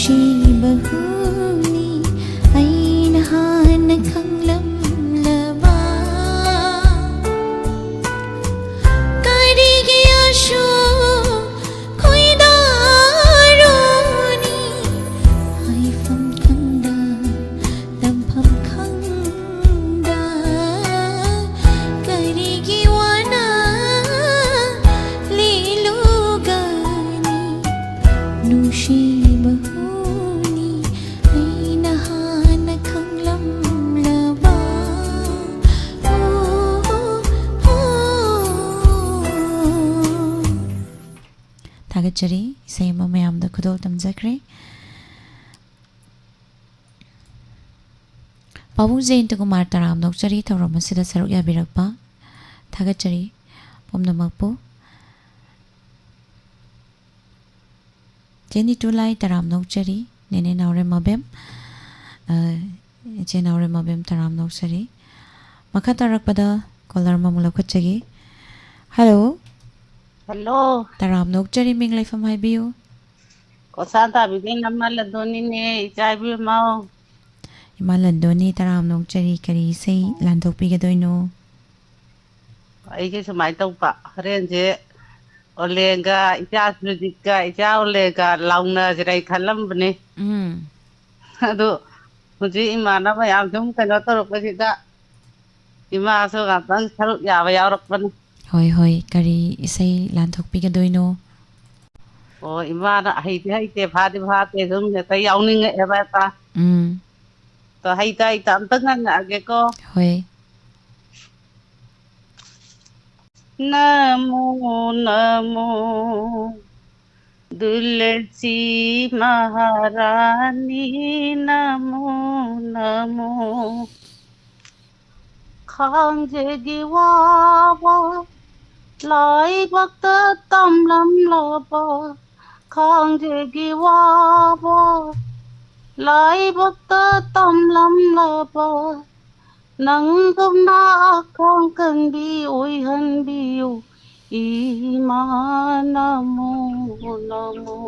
ꯅꯨꯡꯁꯤꯕ ꯍꯨꯅꯤ ꯑꯩꯅ ꯍꯥꯟꯅ ꯈꯪꯂꯝꯂꯕ꯫ ꯀꯔꯤꯒꯤ ꯑꯁꯨꯛ ꯈꯣꯏꯗꯥꯔꯨꯅꯤ? ꯍꯥꯏꯐꯝ ꯈꯪꯗ, ꯇꯝꯐꯝ ꯈꯪꯗ, ꯀꯔꯤꯒꯤ ꯋꯥꯅ ꯂꯦꯜꯂꯨꯒꯅꯤ? ꯅꯨꯡꯁꯤꯕ ꯍꯨꯅꯤ ꯑꯩꯅ ꯍꯥꯟꯅ ꯈꯪꯂꯝꯂꯕ꯫ ꯎ, ꯎ, ꯎ꯫ ꯊꯥꯒꯠꯆꯔꯤ꯫ ꯏꯁꯩ ꯑꯃ ꯃꯌꯥꯝꯗ ꯈꯨꯗꯣꯜ ꯇꯝꯖꯈ꯭ꯔꯦ꯫ ꯄꯥꯕꯨꯡ ꯖꯌꯟꯇꯀꯨꯃꯥꯔ, ꯇꯔꯥꯝꯅ ꯑꯣꯛꯆꯔꯤ ꯊꯧꯔꯝ ꯑꯁꯤꯗ ꯁꯔꯨꯛ ꯌꯥꯕꯤꯔꯛꯄ꯫ ꯊꯥꯒꯠꯆꯔꯤ ꯄꯨꯝꯅꯃꯛꯄꯨ꯫ ꯖꯦꯅꯤ ꯇꯨꯂꯥꯏ, ꯇꯔꯥꯝꯅ ꯑꯣꯛꯆꯔꯤ꯫ ꯅꯦꯅꯦ ꯅꯥꯎꯔꯦꯝ ꯃꯕꯦꯝ, ꯑ, ꯏꯆꯦ ꯅꯥꯎꯔꯦꯝ ꯃꯕꯦꯝ, ꯇꯔꯥꯝꯅ ꯑꯣꯛꯆꯔꯤ꯫ ꯃꯈꯥ ꯇꯥꯔꯛꯄꯗ caller ꯑꯃꯃꯨꯛ ꯂꯧꯈꯠꯆꯒꯦ꯫ Hello꯫ Hello꯫ ꯇꯔꯥꯝꯅ ꯑꯣꯛꯆꯔꯤ, ꯃꯤꯡ ꯂꯩꯐꯝ ꯍꯥꯏꯕꯤꯌꯨ꯫ ꯀꯣꯁꯥ ꯇꯥꯕꯤꯗꯩ ꯅꯝꯃ ꯂꯟꯗꯣꯅꯤꯅꯦ, ꯏꯆꯥ ꯏꯕꯦꯝꯃꯧ꯫ ꯏꯃꯥ ꯂꯟꯗꯣꯅꯤ, ꯇꯔꯥꯝꯅ ꯑꯣꯛꯆꯔꯤ꯫ ꯀꯔꯤ ꯏꯁꯩ ꯂꯥꯟꯊꯣꯛꯄꯤꯒꯗꯣꯏꯅꯣ? ꯑꯩꯒꯤ ꯁꯨꯃꯥꯏꯅ ꯇꯧꯕ, ꯍꯣꯔꯦꯟꯁꯦ ꯑꯣꯂꯦꯟꯒ ꯏꯆꯥ ꯁꯨꯖꯤꯠꯀ ꯏꯆꯥ ꯑꯣꯂꯦꯟꯒ ꯂꯥꯎꯅꯁꯤꯔ ꯑꯩ ꯈꯜꯂꯝꯕꯅꯦ꯫ ꯎꯝ꯫ ꯑꯗꯨ ꯍꯧꯖꯤꯛ ꯏꯃꯥꯟꯅꯕ ꯃꯌꯥꯝ ꯁꯨꯝ ꯀꯩꯅꯣ ꯇꯧꯔꯛꯄꯁꯤꯗ ꯏꯃꯥꯁꯨ ꯉꯥꯛꯇꯪ ꯁꯔꯨꯛ ꯌꯥꯕ ꯌꯥꯎꯔꯛꯄꯅꯤ꯫ ꯍꯣꯏ, ꯍꯣꯏ꯫ ꯀꯔꯤ ꯏꯁꯩ ꯂꯥꯟꯊꯣꯛꯄꯤꯒꯗꯣꯏꯅꯣ? ꯑꯣ, ꯏꯃꯥꯅ ꯍꯩꯗꯤ ꯍꯩꯇꯦ, ꯐꯥꯗꯤ ꯐꯥꯗꯦ, ꯑꯗꯨꯝ ꯍꯦꯛꯇ ꯌꯥꯎꯅꯤꯡꯉꯛꯑꯦꯕ ꯍꯦꯛꯇ꯫ ꯎꯝ꯫ ꯇꯣ, ꯍꯩꯇ ꯍꯩꯇ ꯑꯝꯇ ꯉꯪꯉꯛꯑꯒꯦꯀꯣ꯫ ꯍꯣꯏ꯫ नमो नमो तुलसी महारानी, नमो नमो। ꯈꯥꯡꯖꯒꯤ ꯋꯥꯕ ꯂꯥꯏꯕꯛꯇ ꯇꯝꯂꯝꯂꯕ, ꯈꯥꯡꯖꯒꯤ ꯋꯥꯕ ꯂꯥꯏꯕꯛꯇ ꯇꯝꯂꯝꯂꯕ, ꯅꯪꯒꯨꯝꯅ ꯑꯈꯥꯡ ꯀꯟꯕꯤ ꯑꯣꯏꯍꯟꯕꯤꯌꯨ ꯏꯃꯥ, ꯅꯃꯣ ꯅꯃꯣ꯫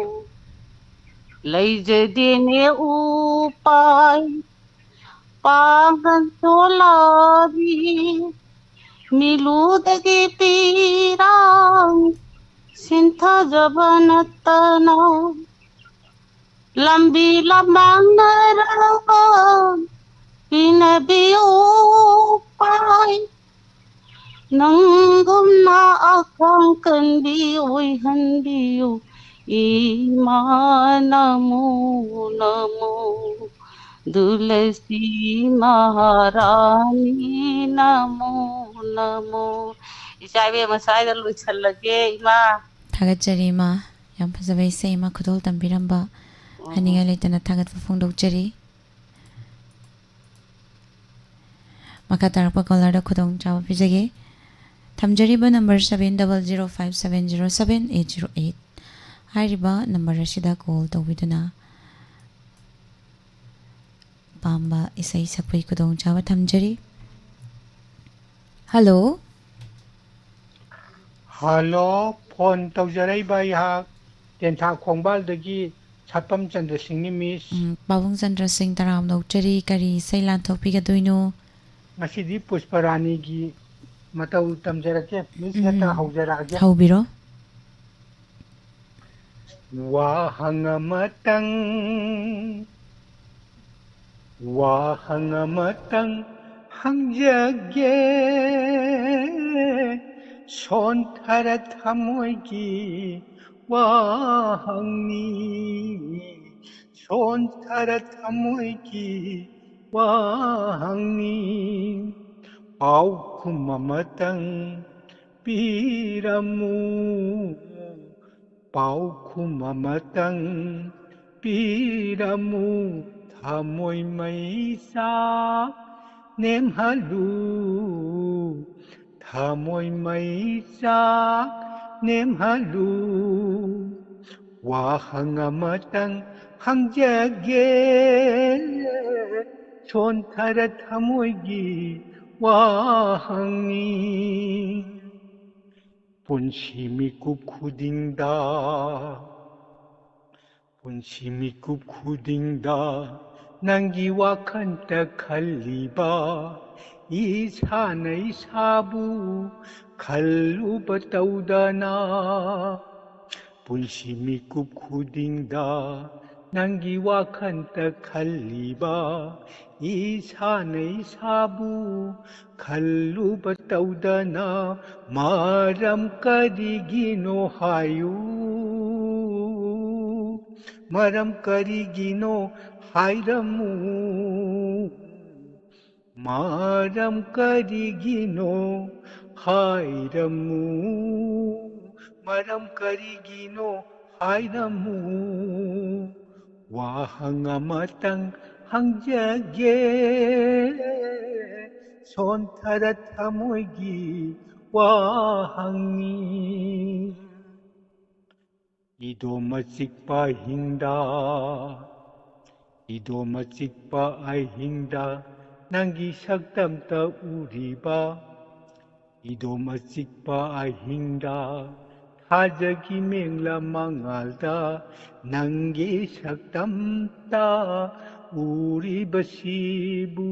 ꯂꯩꯖꯗꯦꯅꯦ ꯎꯄꯥꯏ ꯄꯥꯡꯒꯜ ꯆꯣꯜꯂꯕꯤ, ꯃꯤꯂꯨꯗꯒꯤ ꯄꯤꯔꯥꯡ ꯁꯤꯟꯊꯖꯕ ꯅꯠꯇꯅ꯫ ꯂꯝꯕꯤ ꯂꯃꯥꯡꯅꯔꯕ ꯄꯤꯅꯕꯤꯌꯨ ꯎꯄꯥꯏ, ꯅꯪꯒꯨꯝꯅ ꯑꯈꯥꯡ ꯀꯟꯕꯤ ꯑꯣꯏꯍꯟꯕꯤꯌꯨ ꯏꯃꯥ ꯅꯃꯣ ꯅꯃꯣ꯫ ꯗꯨꯂꯁꯤ ꯃꯍꯥꯔꯥꯅꯤ ꯅꯃꯣ ꯅꯃꯣ꯫ ꯏꯆꯥ ꯏꯕꯦꯝꯃ ꯁ꯭ꯋꯥꯏꯗ ꯂꯣꯏꯁꯜꯂꯒꯦ ꯏꯃꯥ꯫ ꯊꯥꯒꯠꯆꯔꯤ ꯏꯃꯥ, ꯌꯥꯝ ꯐꯖꯕ ꯏꯁꯩ ꯑꯃ ꯈꯨꯗꯣꯜ ꯇꯝꯕꯤꯔꯝꯕ꯫ ꯍꯥꯏꯅꯤꯡꯉꯥꯏ ꯂꯩꯇꯅ ꯊꯥꯒꯠꯄ ꯐꯣꯡꯗꯣꯛꯆꯔꯤ꯫ ꯃꯈꯥ ꯇꯥꯔꯛꯄ ꯀꯣꯂꯔꯗ ꯈꯨꯗꯣꯡꯆꯥꯕ ꯄꯤꯖꯒꯦ꯫ ꯊꯝꯖꯔꯤꯕ number seven double zero five seven zero seven eight zero eight ꯍꯥꯏꯔꯤꯕ ꯅꯝꯕꯔ ꯑꯁꯤꯗ ꯀꯣꯜ ꯇꯧꯕꯤꯗꯨꯅ ꯑꯄꯥꯝꯕ ꯏꯁꯩ ꯁꯛꯄꯒꯤ ꯈꯨꯗꯣꯡꯆꯥꯕ ꯊꯝꯖꯔꯤ꯫ ꯍꯜꯂꯣ꯫ ꯍꯜꯂꯣ, ꯐꯣꯟ ꯇꯧꯖꯔꯛꯏꯕ ꯑꯩꯍꯥꯛ ꯇꯦꯟꯊꯥ ꯈꯣꯡꯕꯥꯜꯗꯒꯤ ꯁꯥꯄꯝ ꯆꯟꯗ꯭ꯔꯁꯤꯡꯅꯤ, ꯃꯤꯁ꯫ ꯎꯝ, ꯄꯥꯕꯨꯡ ꯆꯟꯗ꯭ꯔꯁꯤꯡ, ꯇꯔꯥꯝꯅ ꯑꯣꯛꯆꯔꯤ꯫ ꯀꯔꯤ ꯏꯁꯩ ꯂꯥꯟꯊꯣꯛꯄꯤꯒꯗꯣꯏꯅꯣ? ꯉꯁꯤꯗꯤ ꯄꯨꯁꯄꯔꯥꯅꯤꯒꯤ ꯃꯇꯧ ꯇꯝꯖꯔꯛꯀꯦ, ꯃꯤꯁ꯫ ꯍꯦꯛꯇ ꯎꯝ, ꯍꯧꯖꯔꯛꯑꯒꯦ꯫ ꯍꯧꯕꯤꯔꯣ꯫ ꯋꯥꯍꯪ ꯑꯃꯇꯪ, ꯋꯥꯍꯪ ꯑꯃꯇꯪ ꯍꯪꯖꯒꯦ, ꯁꯣꯟꯊꯔ ꯊꯃꯣꯏꯒꯤ ꯋꯥꯍꯪꯅꯤ, ꯁꯣꯟꯊꯔ ꯊꯃꯣꯏꯒꯤ ꯋꯥꯍꯪꯅꯤ꯫ ꯄꯥꯎꯈꯨꯝ ꯑꯃꯇꯪ ꯄꯤꯔꯝꯃꯨ, ꯄꯥꯎꯈꯨꯝ ꯑꯃꯇꯪ ꯄꯤꯔꯝꯃꯨ, ꯊꯃꯣꯏ ꯃꯩꯆꯥꯛ ꯅꯦꯝꯍꯜꯂꯨ, ꯊꯃꯣꯏ ꯃꯩꯆꯥꯛ ꯅꯦꯝꯍꯜꯂꯨ꯫ ꯋꯥꯍꯪ ꯑꯃꯇꯪ ꯍꯪꯖꯒꯦ, ꯁꯣꯟꯊꯔ ꯊꯃꯣꯏꯒꯤ ꯋꯥꯍꯪꯅꯤ꯫ ꯄꯨꯟꯁꯤ ꯃꯤꯀꯨꯞ ꯈꯨꯗꯤꯡꯗ ꯄꯨꯟꯁꯤ ꯃꯤꯀꯨꯞ ꯈꯨꯗꯤꯡꯗ ꯅꯪꯒꯤ ꯋꯥꯈꯜꯇ ꯈꯜꯂꯤꯕ, ꯏꯁꯥꯅ ꯏꯁꯥꯕꯨ ꯈꯜꯂꯨꯕ ꯇꯧꯗꯅ꯫ ꯄꯨꯟꯁꯤ ꯃꯤꯀꯨꯞ ꯈꯨꯗꯤꯡꯗ ꯅꯪꯒꯤ ꯋꯥꯈꯜꯇ ꯈꯜꯂꯤꯕ, ꯏꯁꯥꯅ ꯏꯁꯥꯕꯨ ꯈꯜꯂꯨꯕ ꯇꯧꯗꯅ꯫ ꯃꯔꯝ ꯀꯔꯤꯒꯤꯅꯣ ꯍꯥꯏꯌꯨ, ꯃꯔꯝ ꯀꯔꯤꯒꯤꯅꯣ ꯍꯥꯏꯔꯝꯃꯨ, ꯃꯔꯝ ꯀꯔꯤꯒꯤꯅꯣ ꯍꯥꯏꯔꯝꯃꯨ, ꯃꯔꯝ ꯀꯔꯤꯒꯤꯅꯣ ꯍꯥꯏꯔꯝꯃꯨ꯫ ꯋꯥꯍꯪ ꯑꯃꯇꯪ ꯍꯪꯖꯒꯦ, ꯁꯣꯟꯊꯔ ꯊꯃꯣꯏꯒꯤ ꯋꯥꯍꯪꯅꯤ꯫ ꯏꯗꯣꯝ ꯑꯆꯤꯛꯄ ꯑꯍꯤꯡꯗ, ꯏꯗꯣꯝ ꯑꯆꯤꯛꯄ ꯑꯍꯤꯡꯗ ꯅꯪꯒꯤ ꯁꯛꯇꯝꯇ ꯎꯔꯤꯕ, ꯏꯗꯣꯝ ꯑꯆꯤꯛꯄ ꯑꯍꯤꯡꯗ ꯊꯥꯖꯒꯤ ꯃꯦꯡꯂ ꯃꯉꯥꯜꯗ ꯅꯪꯒꯤ ꯁꯛꯇꯝꯇ ꯎꯔꯤꯕꯁꯤꯕꯨ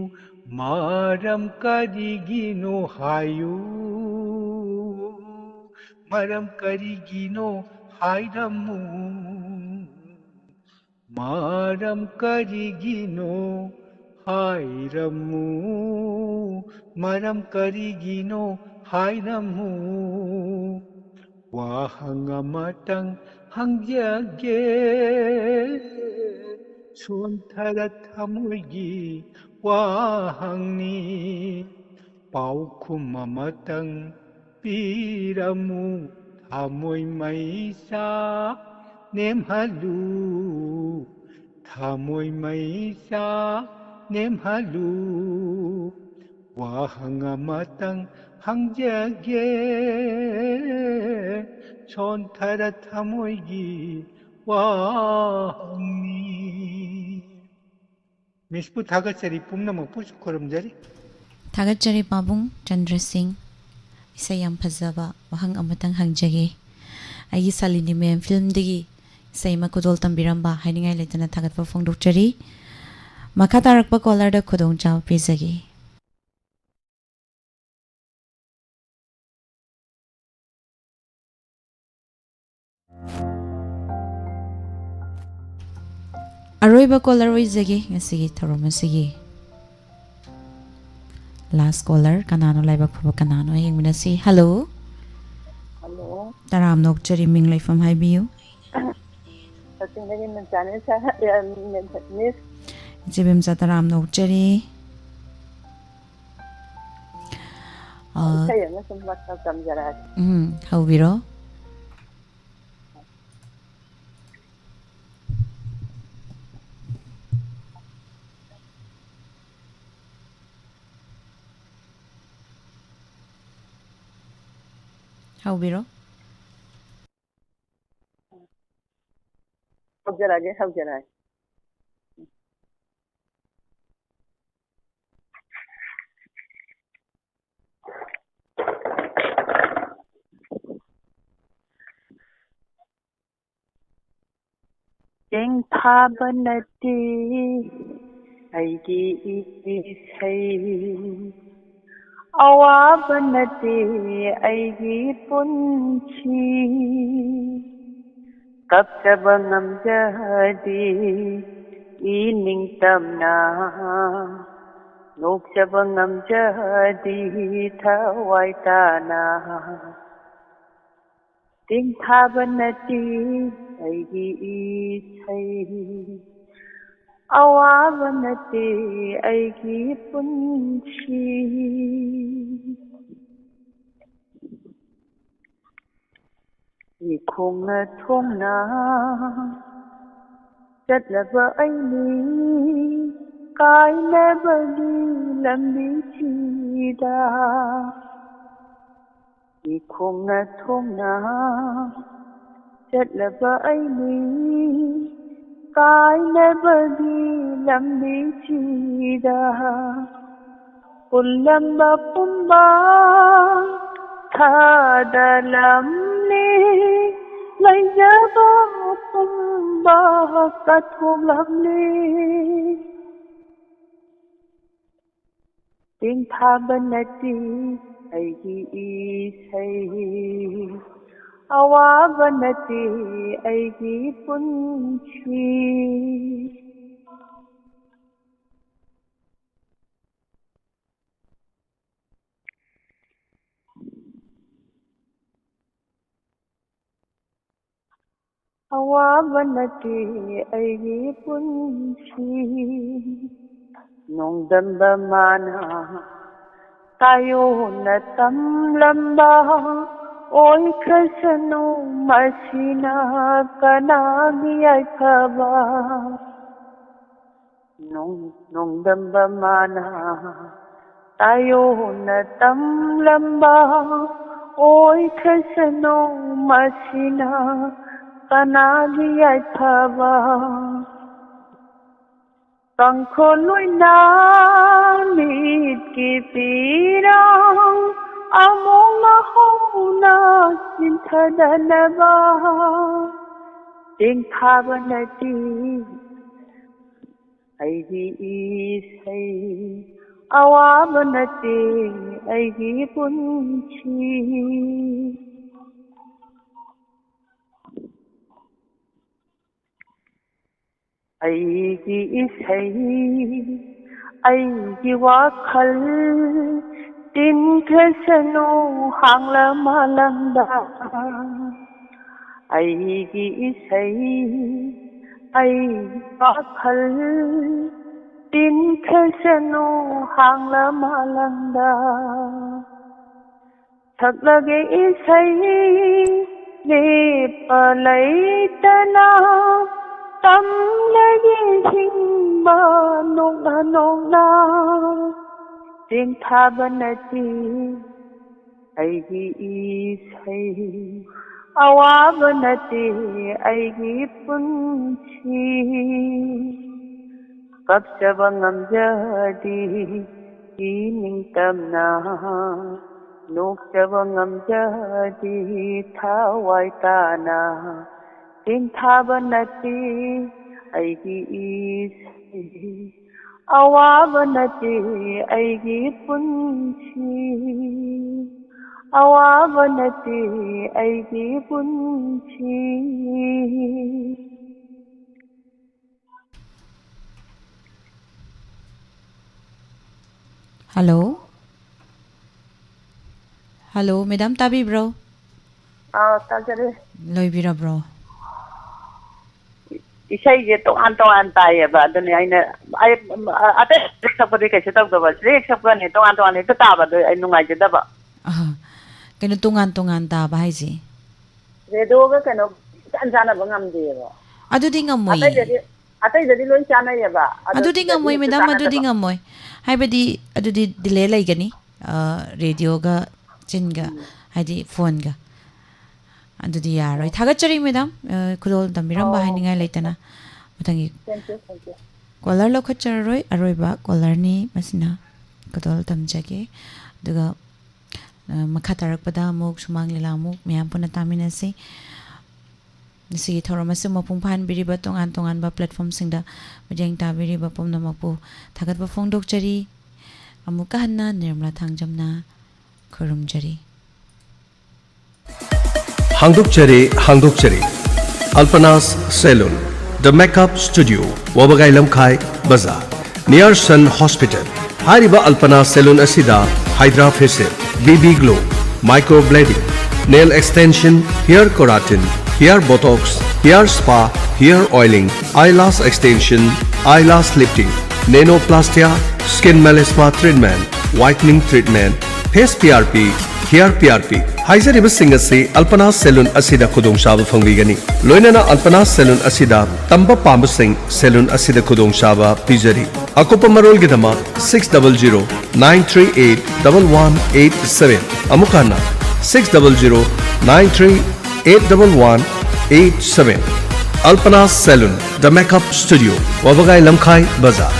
ꯃꯔꯝ ꯀꯔꯤꯒꯤꯅꯣ ꯍꯥꯏꯌꯨ, ꯃꯔꯝ ꯀꯔꯤꯒꯤꯅꯣ ꯍꯥꯏꯔꯝꯃꯨ, ꯃꯔꯝ ꯀꯔꯤꯒꯤꯅꯣ ꯍꯥꯏꯔꯝꯃꯨ, ꯃꯔꯝ ꯀꯔꯤꯒꯤꯅꯣ ꯍꯥꯏꯔꯝꯃꯨ꯫ ꯋꯥꯍꯪ ꯑꯃꯇꯪ ꯍꯪꯖꯒꯦ, ꯁꯣꯟꯊꯔ ꯊꯃꯣꯏꯒꯤ ꯋꯥꯍꯪꯅꯤ꯫ ꯄꯥꯎꯈꯨꯝ ꯑꯃꯇꯪ ꯄꯤꯔꯝꯃꯨ, ꯊꯃꯣꯏ ꯃꯩꯁꯥ ꯅꯦꯝꯍꯜꯂꯨ, ꯊꯃꯣꯏ ꯃꯩꯁꯥ ꯅꯦꯝꯍꯜꯂꯨ꯫ ꯋꯥꯍꯪ ꯑꯃꯇꯪ ꯍꯪꯖꯒꯦ, ꯁꯣꯟꯊꯔ ꯊꯃꯣꯏꯒꯤ ꯋꯥꯍꯪꯅꯤ꯫ ꯃꯤꯁꯄꯨ ꯊꯥꯒꯠꯆꯔꯤ, ꯄꯨꯝꯅꯃꯛꯄꯨꯁꯨ ꯈꯨꯔꯨꯝꯖꯔꯤ꯫ ꯊꯥꯒꯠꯆꯔꯤ ꯄꯥꯕꯨꯡ ꯆꯟꯗ꯭ꯔ ꯁꯤꯡ꯫ ꯏꯁꯩ ꯌꯥꯝ ꯐꯖꯕ꯫ ꯋꯥꯍꯪ ꯑꯃꯇꯪ ꯍꯪꯖꯒꯦ꯫ ꯑꯩꯒꯤ ꯁꯥꯂꯤꯅꯤ ꯃꯌꯥꯝ ꯐꯤꯂꯝꯗꯒꯤ ꯁꯩꯃ ꯈꯨꯗꯣꯜ ꯇꯝꯕꯤꯔꯝꯕ ꯍꯥꯏꯅꯤꯡꯉꯥꯏ ꯂꯩꯇꯅ ꯊꯥꯒꯠꯄ ꯐꯣꯡꯗꯣꯛꯆꯔꯤ꯫ ꯃꯈꯥ ꯇꯥꯔꯛꯄ ꯀꯣꯂꯔꯗ ꯈꯨꯗꯣꯡꯆꯥꯕ ꯄꯤꯖꯒꯦ꯫ ꯑꯔꯣꯏꯕ ꯀꯣꯂꯔ ꯑꯣꯏꯖꯒꯦ ꯉꯁꯤꯒꯤ ꯊꯧꯔꯝ ꯑꯁꯤꯒꯤ꯫ ꯂꯥꯁ ꯀꯣꯂꯔ ꯀꯅꯥꯅꯣ, ꯂꯥꯏꯕꯛ ꯐꯕ ꯀꯅꯥꯅꯣ ꯌꯦꯡꯃꯤꯟꯅꯁꯤ꯫ ꯍꯜꯂꯣ꯫ ꯍꯜꯂꯣ꯫ ꯇꯔꯥꯝꯅ ꯑꯣꯛꯆꯔꯤ, ꯃꯤꯡ ꯂꯩꯐꯝ ꯍꯥꯏꯕꯤꯌꯨ꯫ ꯀꯛꯆꯤꯡꯗꯒꯤ ꯃꯤꯝꯆꯥꯅꯦ ꯁꯥꯔ, ꯑ, ꯃꯤꯁ꯫ ꯏꯆꯦ ꯕꯦꯝꯆꯥ, ꯇꯔꯥꯝꯅ ꯑꯣꯛꯆꯔꯤ꯫ ꯑ, ꯏꯁꯩ ꯑꯃ ꯁꯨꯝ ꯇꯝꯖꯔꯛꯑꯒꯦ꯫ ꯎꯝ, ꯍꯧꯕꯤꯔꯣ꯫ ꯍꯧꯕꯤꯔꯣ꯫ ꯍꯧꯖꯔꯛꯑꯒꯦ, ꯍꯧꯖꯔꯛꯑꯒꯦ꯫ ꯆꯦꯡ ꯊꯥꯕ ꯅꯠꯇꯦ ꯑꯩꯒꯤ ꯏꯁꯩ, ꯑꯋꯥꯕ ꯅꯠꯇꯦ ꯑꯩꯒꯤ ꯄꯨꯟꯁꯤ꯫ ꯀꯞꯆꯕ ꯉꯝꯖꯗꯦ ꯏꯅꯤꯡꯇꯝꯅ, ꯅꯣꯛꯆꯕ ꯉꯝꯖꯗꯦ ꯊꯋꯥꯏ ꯇꯥꯅ꯫ ꯆꯦꯡ ꯊꯥꯕ ꯅꯠꯇꯦ ꯑꯩꯒꯤ ꯏꯁꯩ, ꯑꯋꯥꯕ ꯅꯠꯇꯦ ꯑꯩꯒꯤ ꯄꯨꯟꯁꯤ꯫ ꯏꯈꯣꯡꯅ ꯊꯣꯡꯅ ꯆꯠꯂꯕ ꯑꯩꯅꯤ ꯀꯥꯏꯅꯕꯒꯤ ꯂꯝꯕꯤꯁꯤꯗ꯫ ꯏꯈꯣꯡꯅ ꯊꯣꯡꯅ ꯆꯠꯂꯕ ꯑꯩꯅꯤ ꯀꯥꯏꯅꯕꯒꯤ ꯂꯝꯕꯤꯁꯤꯗ꯫ ꯄꯨꯜꯂꯝꯕ ꯄꯨꯝꯕ ꯊꯥꯗꯂꯝꯂꯦ, ꯂꯩꯖꯕ ꯄꯨꯝꯕ ꯀꯠꯊꯣꯛꯂꯝꯂꯤ꯫ ꯇꯦꯡꯊꯥꯕ ꯅꯠꯇꯦ ꯑꯩꯒꯤ ꯏꯁꯩ, ꯑꯋꯥꯕ ꯅꯠꯇꯦ ꯑꯩꯒꯤ ꯄꯨꯟꯁꯤ꯫ ꯑꯋꯥꯕ ꯅꯠꯇꯦ ꯑꯩꯒꯤ ꯄꯨꯟꯁꯤ꯫ ꯅꯣꯡꯗꯝꯕ ꯃꯥꯅ ꯇꯥꯏꯑꯣꯟꯅ ꯇꯝꯂꯝꯕ ꯑꯣꯏꯈ꯭ꯔꯁꯅꯨ ꯃꯁꯤꯅ ꯀꯅꯥꯒꯤ ꯌꯥꯏꯐꯕ? ꯅꯣꯡ-, ꯅꯣꯡꯗꯝꯕ ꯃꯥꯅ ꯇꯥꯏꯑꯣꯟꯅ ꯇꯝꯂꯝꯕ ꯑꯣꯏꯈ꯭ꯔꯁꯅꯨ ꯃꯁꯤꯅ ꯀꯅꯥꯒꯤ ꯌꯥꯏꯐꯕ? ꯀꯥꯡꯈꯣꯜ ꯑꯣꯏꯅ ꯃꯤꯠꯀꯤ ꯄꯤꯔꯥꯡ ꯑꯃꯨꯛ ꯅꯧꯍꯧꯅ ꯆꯤꯟꯊꯗꯅꯕ ꯇꯦꯡꯊꯥꯕ ꯅꯠꯇꯦ ꯑꯩꯒꯤ ꯏꯁꯩ, ꯑꯋꯥꯕ ꯅꯠꯇꯦ ꯑꯩꯒꯤ ꯄꯨꯟꯁꯤ꯫ ꯑꯩꯒꯤ ꯏꯁꯩ, ꯑꯩꯒꯤ ꯋꯥꯈꯜ ꯇꯤꯟꯈ꯭ꯔꯁꯅꯨ ꯍꯥꯡꯂ ꯃꯥꯂꯪꯗ꯫ ꯑꯩꯒꯤ ꯏꯁꯩ, ꯑꯩꯒꯤ ꯋꯥꯈꯜ ꯇꯤꯟꯈ꯭ꯔꯁꯅꯨ ꯍꯥꯡꯂ ꯃꯥꯂꯪꯗ꯫ ꯁꯛꯂꯒꯦ ꯏꯁꯩ ꯂꯦꯞꯄ ꯂꯩꯇꯅ, ꯇꯝꯂꯒꯦ ꯍꯤꯡꯕ ꯅꯣꯛꯅ ꯅꯣꯛꯅ꯫ ꯇꯦꯡꯊꯥꯕ ꯅꯠꯇꯦ ꯑꯩꯒꯤ ꯏꯁꯩ, ꯑꯋꯥꯕ ꯅꯠꯇꯦ ꯑꯩꯒꯤ ꯄꯨꯟꯁꯤ꯫ ꯀꯞꯆꯕ ꯉꯝꯖꯗꯦ ꯏꯅꯤꯡꯇꯝꯅ, ꯅꯣꯛꯆꯕ ꯉꯝꯖꯗꯦ ꯊꯋꯥꯏ ꯇꯥꯅ꯫ ꯇꯦꯟꯊꯥꯕ ꯅꯠꯇꯦ ꯑꯩꯒꯤ ꯏꯁꯩ, ꯑꯋꯥꯕ ꯅꯠꯇꯦ ꯑꯩꯒꯤ ꯄꯨꯟꯁꯤ, ꯑꯋꯥꯕ ꯅꯠꯇꯦ ꯑꯩꯒꯤ ꯄꯨꯟꯁꯤ꯫ ꯍꯜꯂꯣ꯫ ꯍꯜꯂꯣ, ꯃꯦꯗꯥꯝ ꯇꯥꯕꯤꯕ꯭ꯔꯣ? ꯑꯥ, ꯇꯥꯖꯔꯦ꯫ ꯂꯣꯏꯕꯤꯔꯕ꯭ꯔꯣ? ꯏꯁꯩꯁꯦ ꯇꯣꯉꯥꯟ ꯇꯣꯉꯥꯟ ꯇꯥꯏꯌꯦꯕ, ꯑꯗꯨꯅꯦ ꯑꯩꯅ, ꯑꯩ, ꯑꯇꯩ ꯁꯛꯄꯗꯤ ꯀꯩꯁꯨ ꯇꯧꯗꯕ, ꯁꯤꯗ ꯍꯦꯛ ꯁꯛꯄꯅꯦ ꯇꯣꯉꯥꯟ ꯇꯣꯉꯥꯟ ꯍꯦꯛꯇ ꯇꯥꯕꯗꯣ ꯑꯩ ꯅꯨꯡꯉꯥꯏꯖꯗꯕ꯫ ꯑꯍ, ꯀꯩꯅꯣ ꯇꯣꯉꯥꯟ ꯇꯣꯉꯥꯟ ꯇꯥꯕ ꯍꯥꯏꯁꯦ? ꯔꯦꯗꯤꯑꯣꯒ ꯀꯩꯅꯣ ꯏꯆꯥꯟ ꯆꯥꯟꯅꯕ ꯉꯝꯗꯦꯕ꯫ ꯑꯗꯨꯗꯤ ꯉꯝꯃꯣꯏꯌꯦ꯫ ꯑꯇꯩꯗꯗꯤ, ꯑꯇꯩꯗꯗꯤ ꯂꯣꯏ ꯆꯥꯟꯅꯩꯌꯦꯕ꯫ ꯑꯗꯣ ꯑꯗꯨꯗꯤ ꯁꯤꯗꯗꯤ ꯉꯝꯃꯣꯏ ꯍꯦꯛꯇ ꯃꯦꯗꯥꯝ, ꯑꯗꯨꯗꯤ ꯆꯥꯟꯅꯗꯕ꯫ ꯉꯝꯃꯣꯏ꯫ ꯍꯥꯏꯕꯗꯤ ꯑꯗꯨꯗꯤ ꯗꯤꯂꯦ ꯂꯩꯒꯅꯤ, ꯑ, ꯔꯦꯗꯤꯑꯣꯒ ꯆꯤꯟꯒ, ꯍꯥꯏꯗꯤ ꯐꯣꯟꯒ꯫ ꯑꯗꯨꯗꯤ ꯌꯥꯔꯣꯏ꯫ ꯊꯥꯒꯠꯆꯔꯤ ꯃꯦꯗꯥꯝ, ꯑ, ꯈꯨꯗꯣꯜ ꯇꯝꯕꯤꯔꯝꯕ ꯑꯣ꯫ ꯍꯥꯏꯅꯤꯡꯉꯥꯏ ꯂꯩꯇꯅ꯫ ꯃꯊꯪꯒꯤ Thank you, thank you. Colour ꯂꯧꯈꯠꯆꯔꯔꯣꯏ, ꯑꯔꯣꯏꯕ ꯀꯣꯂꯔꯅꯤ, ꯃꯁꯤꯅ ꯈꯨꯗꯣꯜ ꯇꯝꯖꯒꯦ꯫ ꯑꯗꯨꯒ, ꯑ, ꯃꯈꯥ ꯇꯥꯔꯛꯄꯗ ꯑꯃꯨꯛ ꯁꯨꯃꯥꯡ ꯂꯤꯂꯥ ꯑꯃꯨꯛ ꯃꯌꯥꯝ ꯄꯨꯟꯅ ꯇꯥꯃꯤꯟꯅꯁꯤ꯫ ꯉꯁꯤꯒꯤ ꯊꯧꯔꯝ ꯑꯁꯤ ꯃꯄꯨꯡ ꯐꯥꯍꯟꯕꯤꯔꯤꯕ ꯇꯣꯉꯥꯟ ꯇꯣꯉꯥꯟꯕ platformꯁꯤꯡꯗ ꯃꯤꯠꯌꯦꯡ ꯇꯥꯕꯤꯔꯤꯕ ꯄꯨꯝꯅꯃꯛꯄꯨ ꯊꯥꯒꯠꯄ ꯐꯣꯡꯗꯣꯛꯆꯔꯤ꯫ ꯑꯃꯨꯛꯀ ꯍꯟꯅ Nirmala ꯊꯥꯡꯖꯝꯅ ꯈꯨꯔꯨꯝꯖꯔꯤ꯫ ꯍꯥꯡꯗꯣꯛꯆꯔꯦ, ꯍꯥꯡꯗꯣꯛꯆꯔꯦ꯫ Alpanas Salon, The Makeup Studio, ꯋꯥꯕꯒꯥꯏ ꯂꯝꯈꯥꯏ ꯕꯖꯥꯔ, near Sun Hospital꯫ ꯍꯥꯏꯔꯤꯕ Alpanas Salon ꯑꯁꯤꯗ Hydra Facial, B B Glow, Microblading, Nail Extension, Hair Keratin, Hair Botox, Hair Spa, Hair Oiling, Eyelash Extension, Eyelash Lifting, Nanoplastia, Skin Melasma Treatment, Whitening Treatment, Face P R P, Hair P R P ꯍꯥꯏꯖꯔꯤꯕꯁꯤꯡ ꯑꯁꯤ Alpanas Salon ꯑꯁꯤꯗ ꯈꯨꯗꯣꯡꯆꯥꯕ ꯐꯪꯕꯤꯒꯅꯤ꯫ ꯂꯣꯏꯅꯅ Alpanas Salon ꯑꯁꯤꯗ ꯇꯝꯕ ꯄꯥꯝꯕꯁꯤꯡ salon ꯑꯁꯤꯗ ꯈꯨꯗꯣꯡꯆꯥꯕ ꯄꯤꯖꯔꯤ꯫ ꯑꯀꯨꯞꯄ ꯃꯔꯣꯜꯒꯤꯗꯃꯛ six double zero nine three eight double one eight seven, ꯑꯃꯨꯛ ꯍꯟꯅ six double zero nine three eight double one eight seven꯫ Alpanas Salon, The Makeup Studio, ꯋꯥꯕꯒꯥꯏ ꯂꯝꯈꯥꯏ ꯕꯖꯥꯔ꯫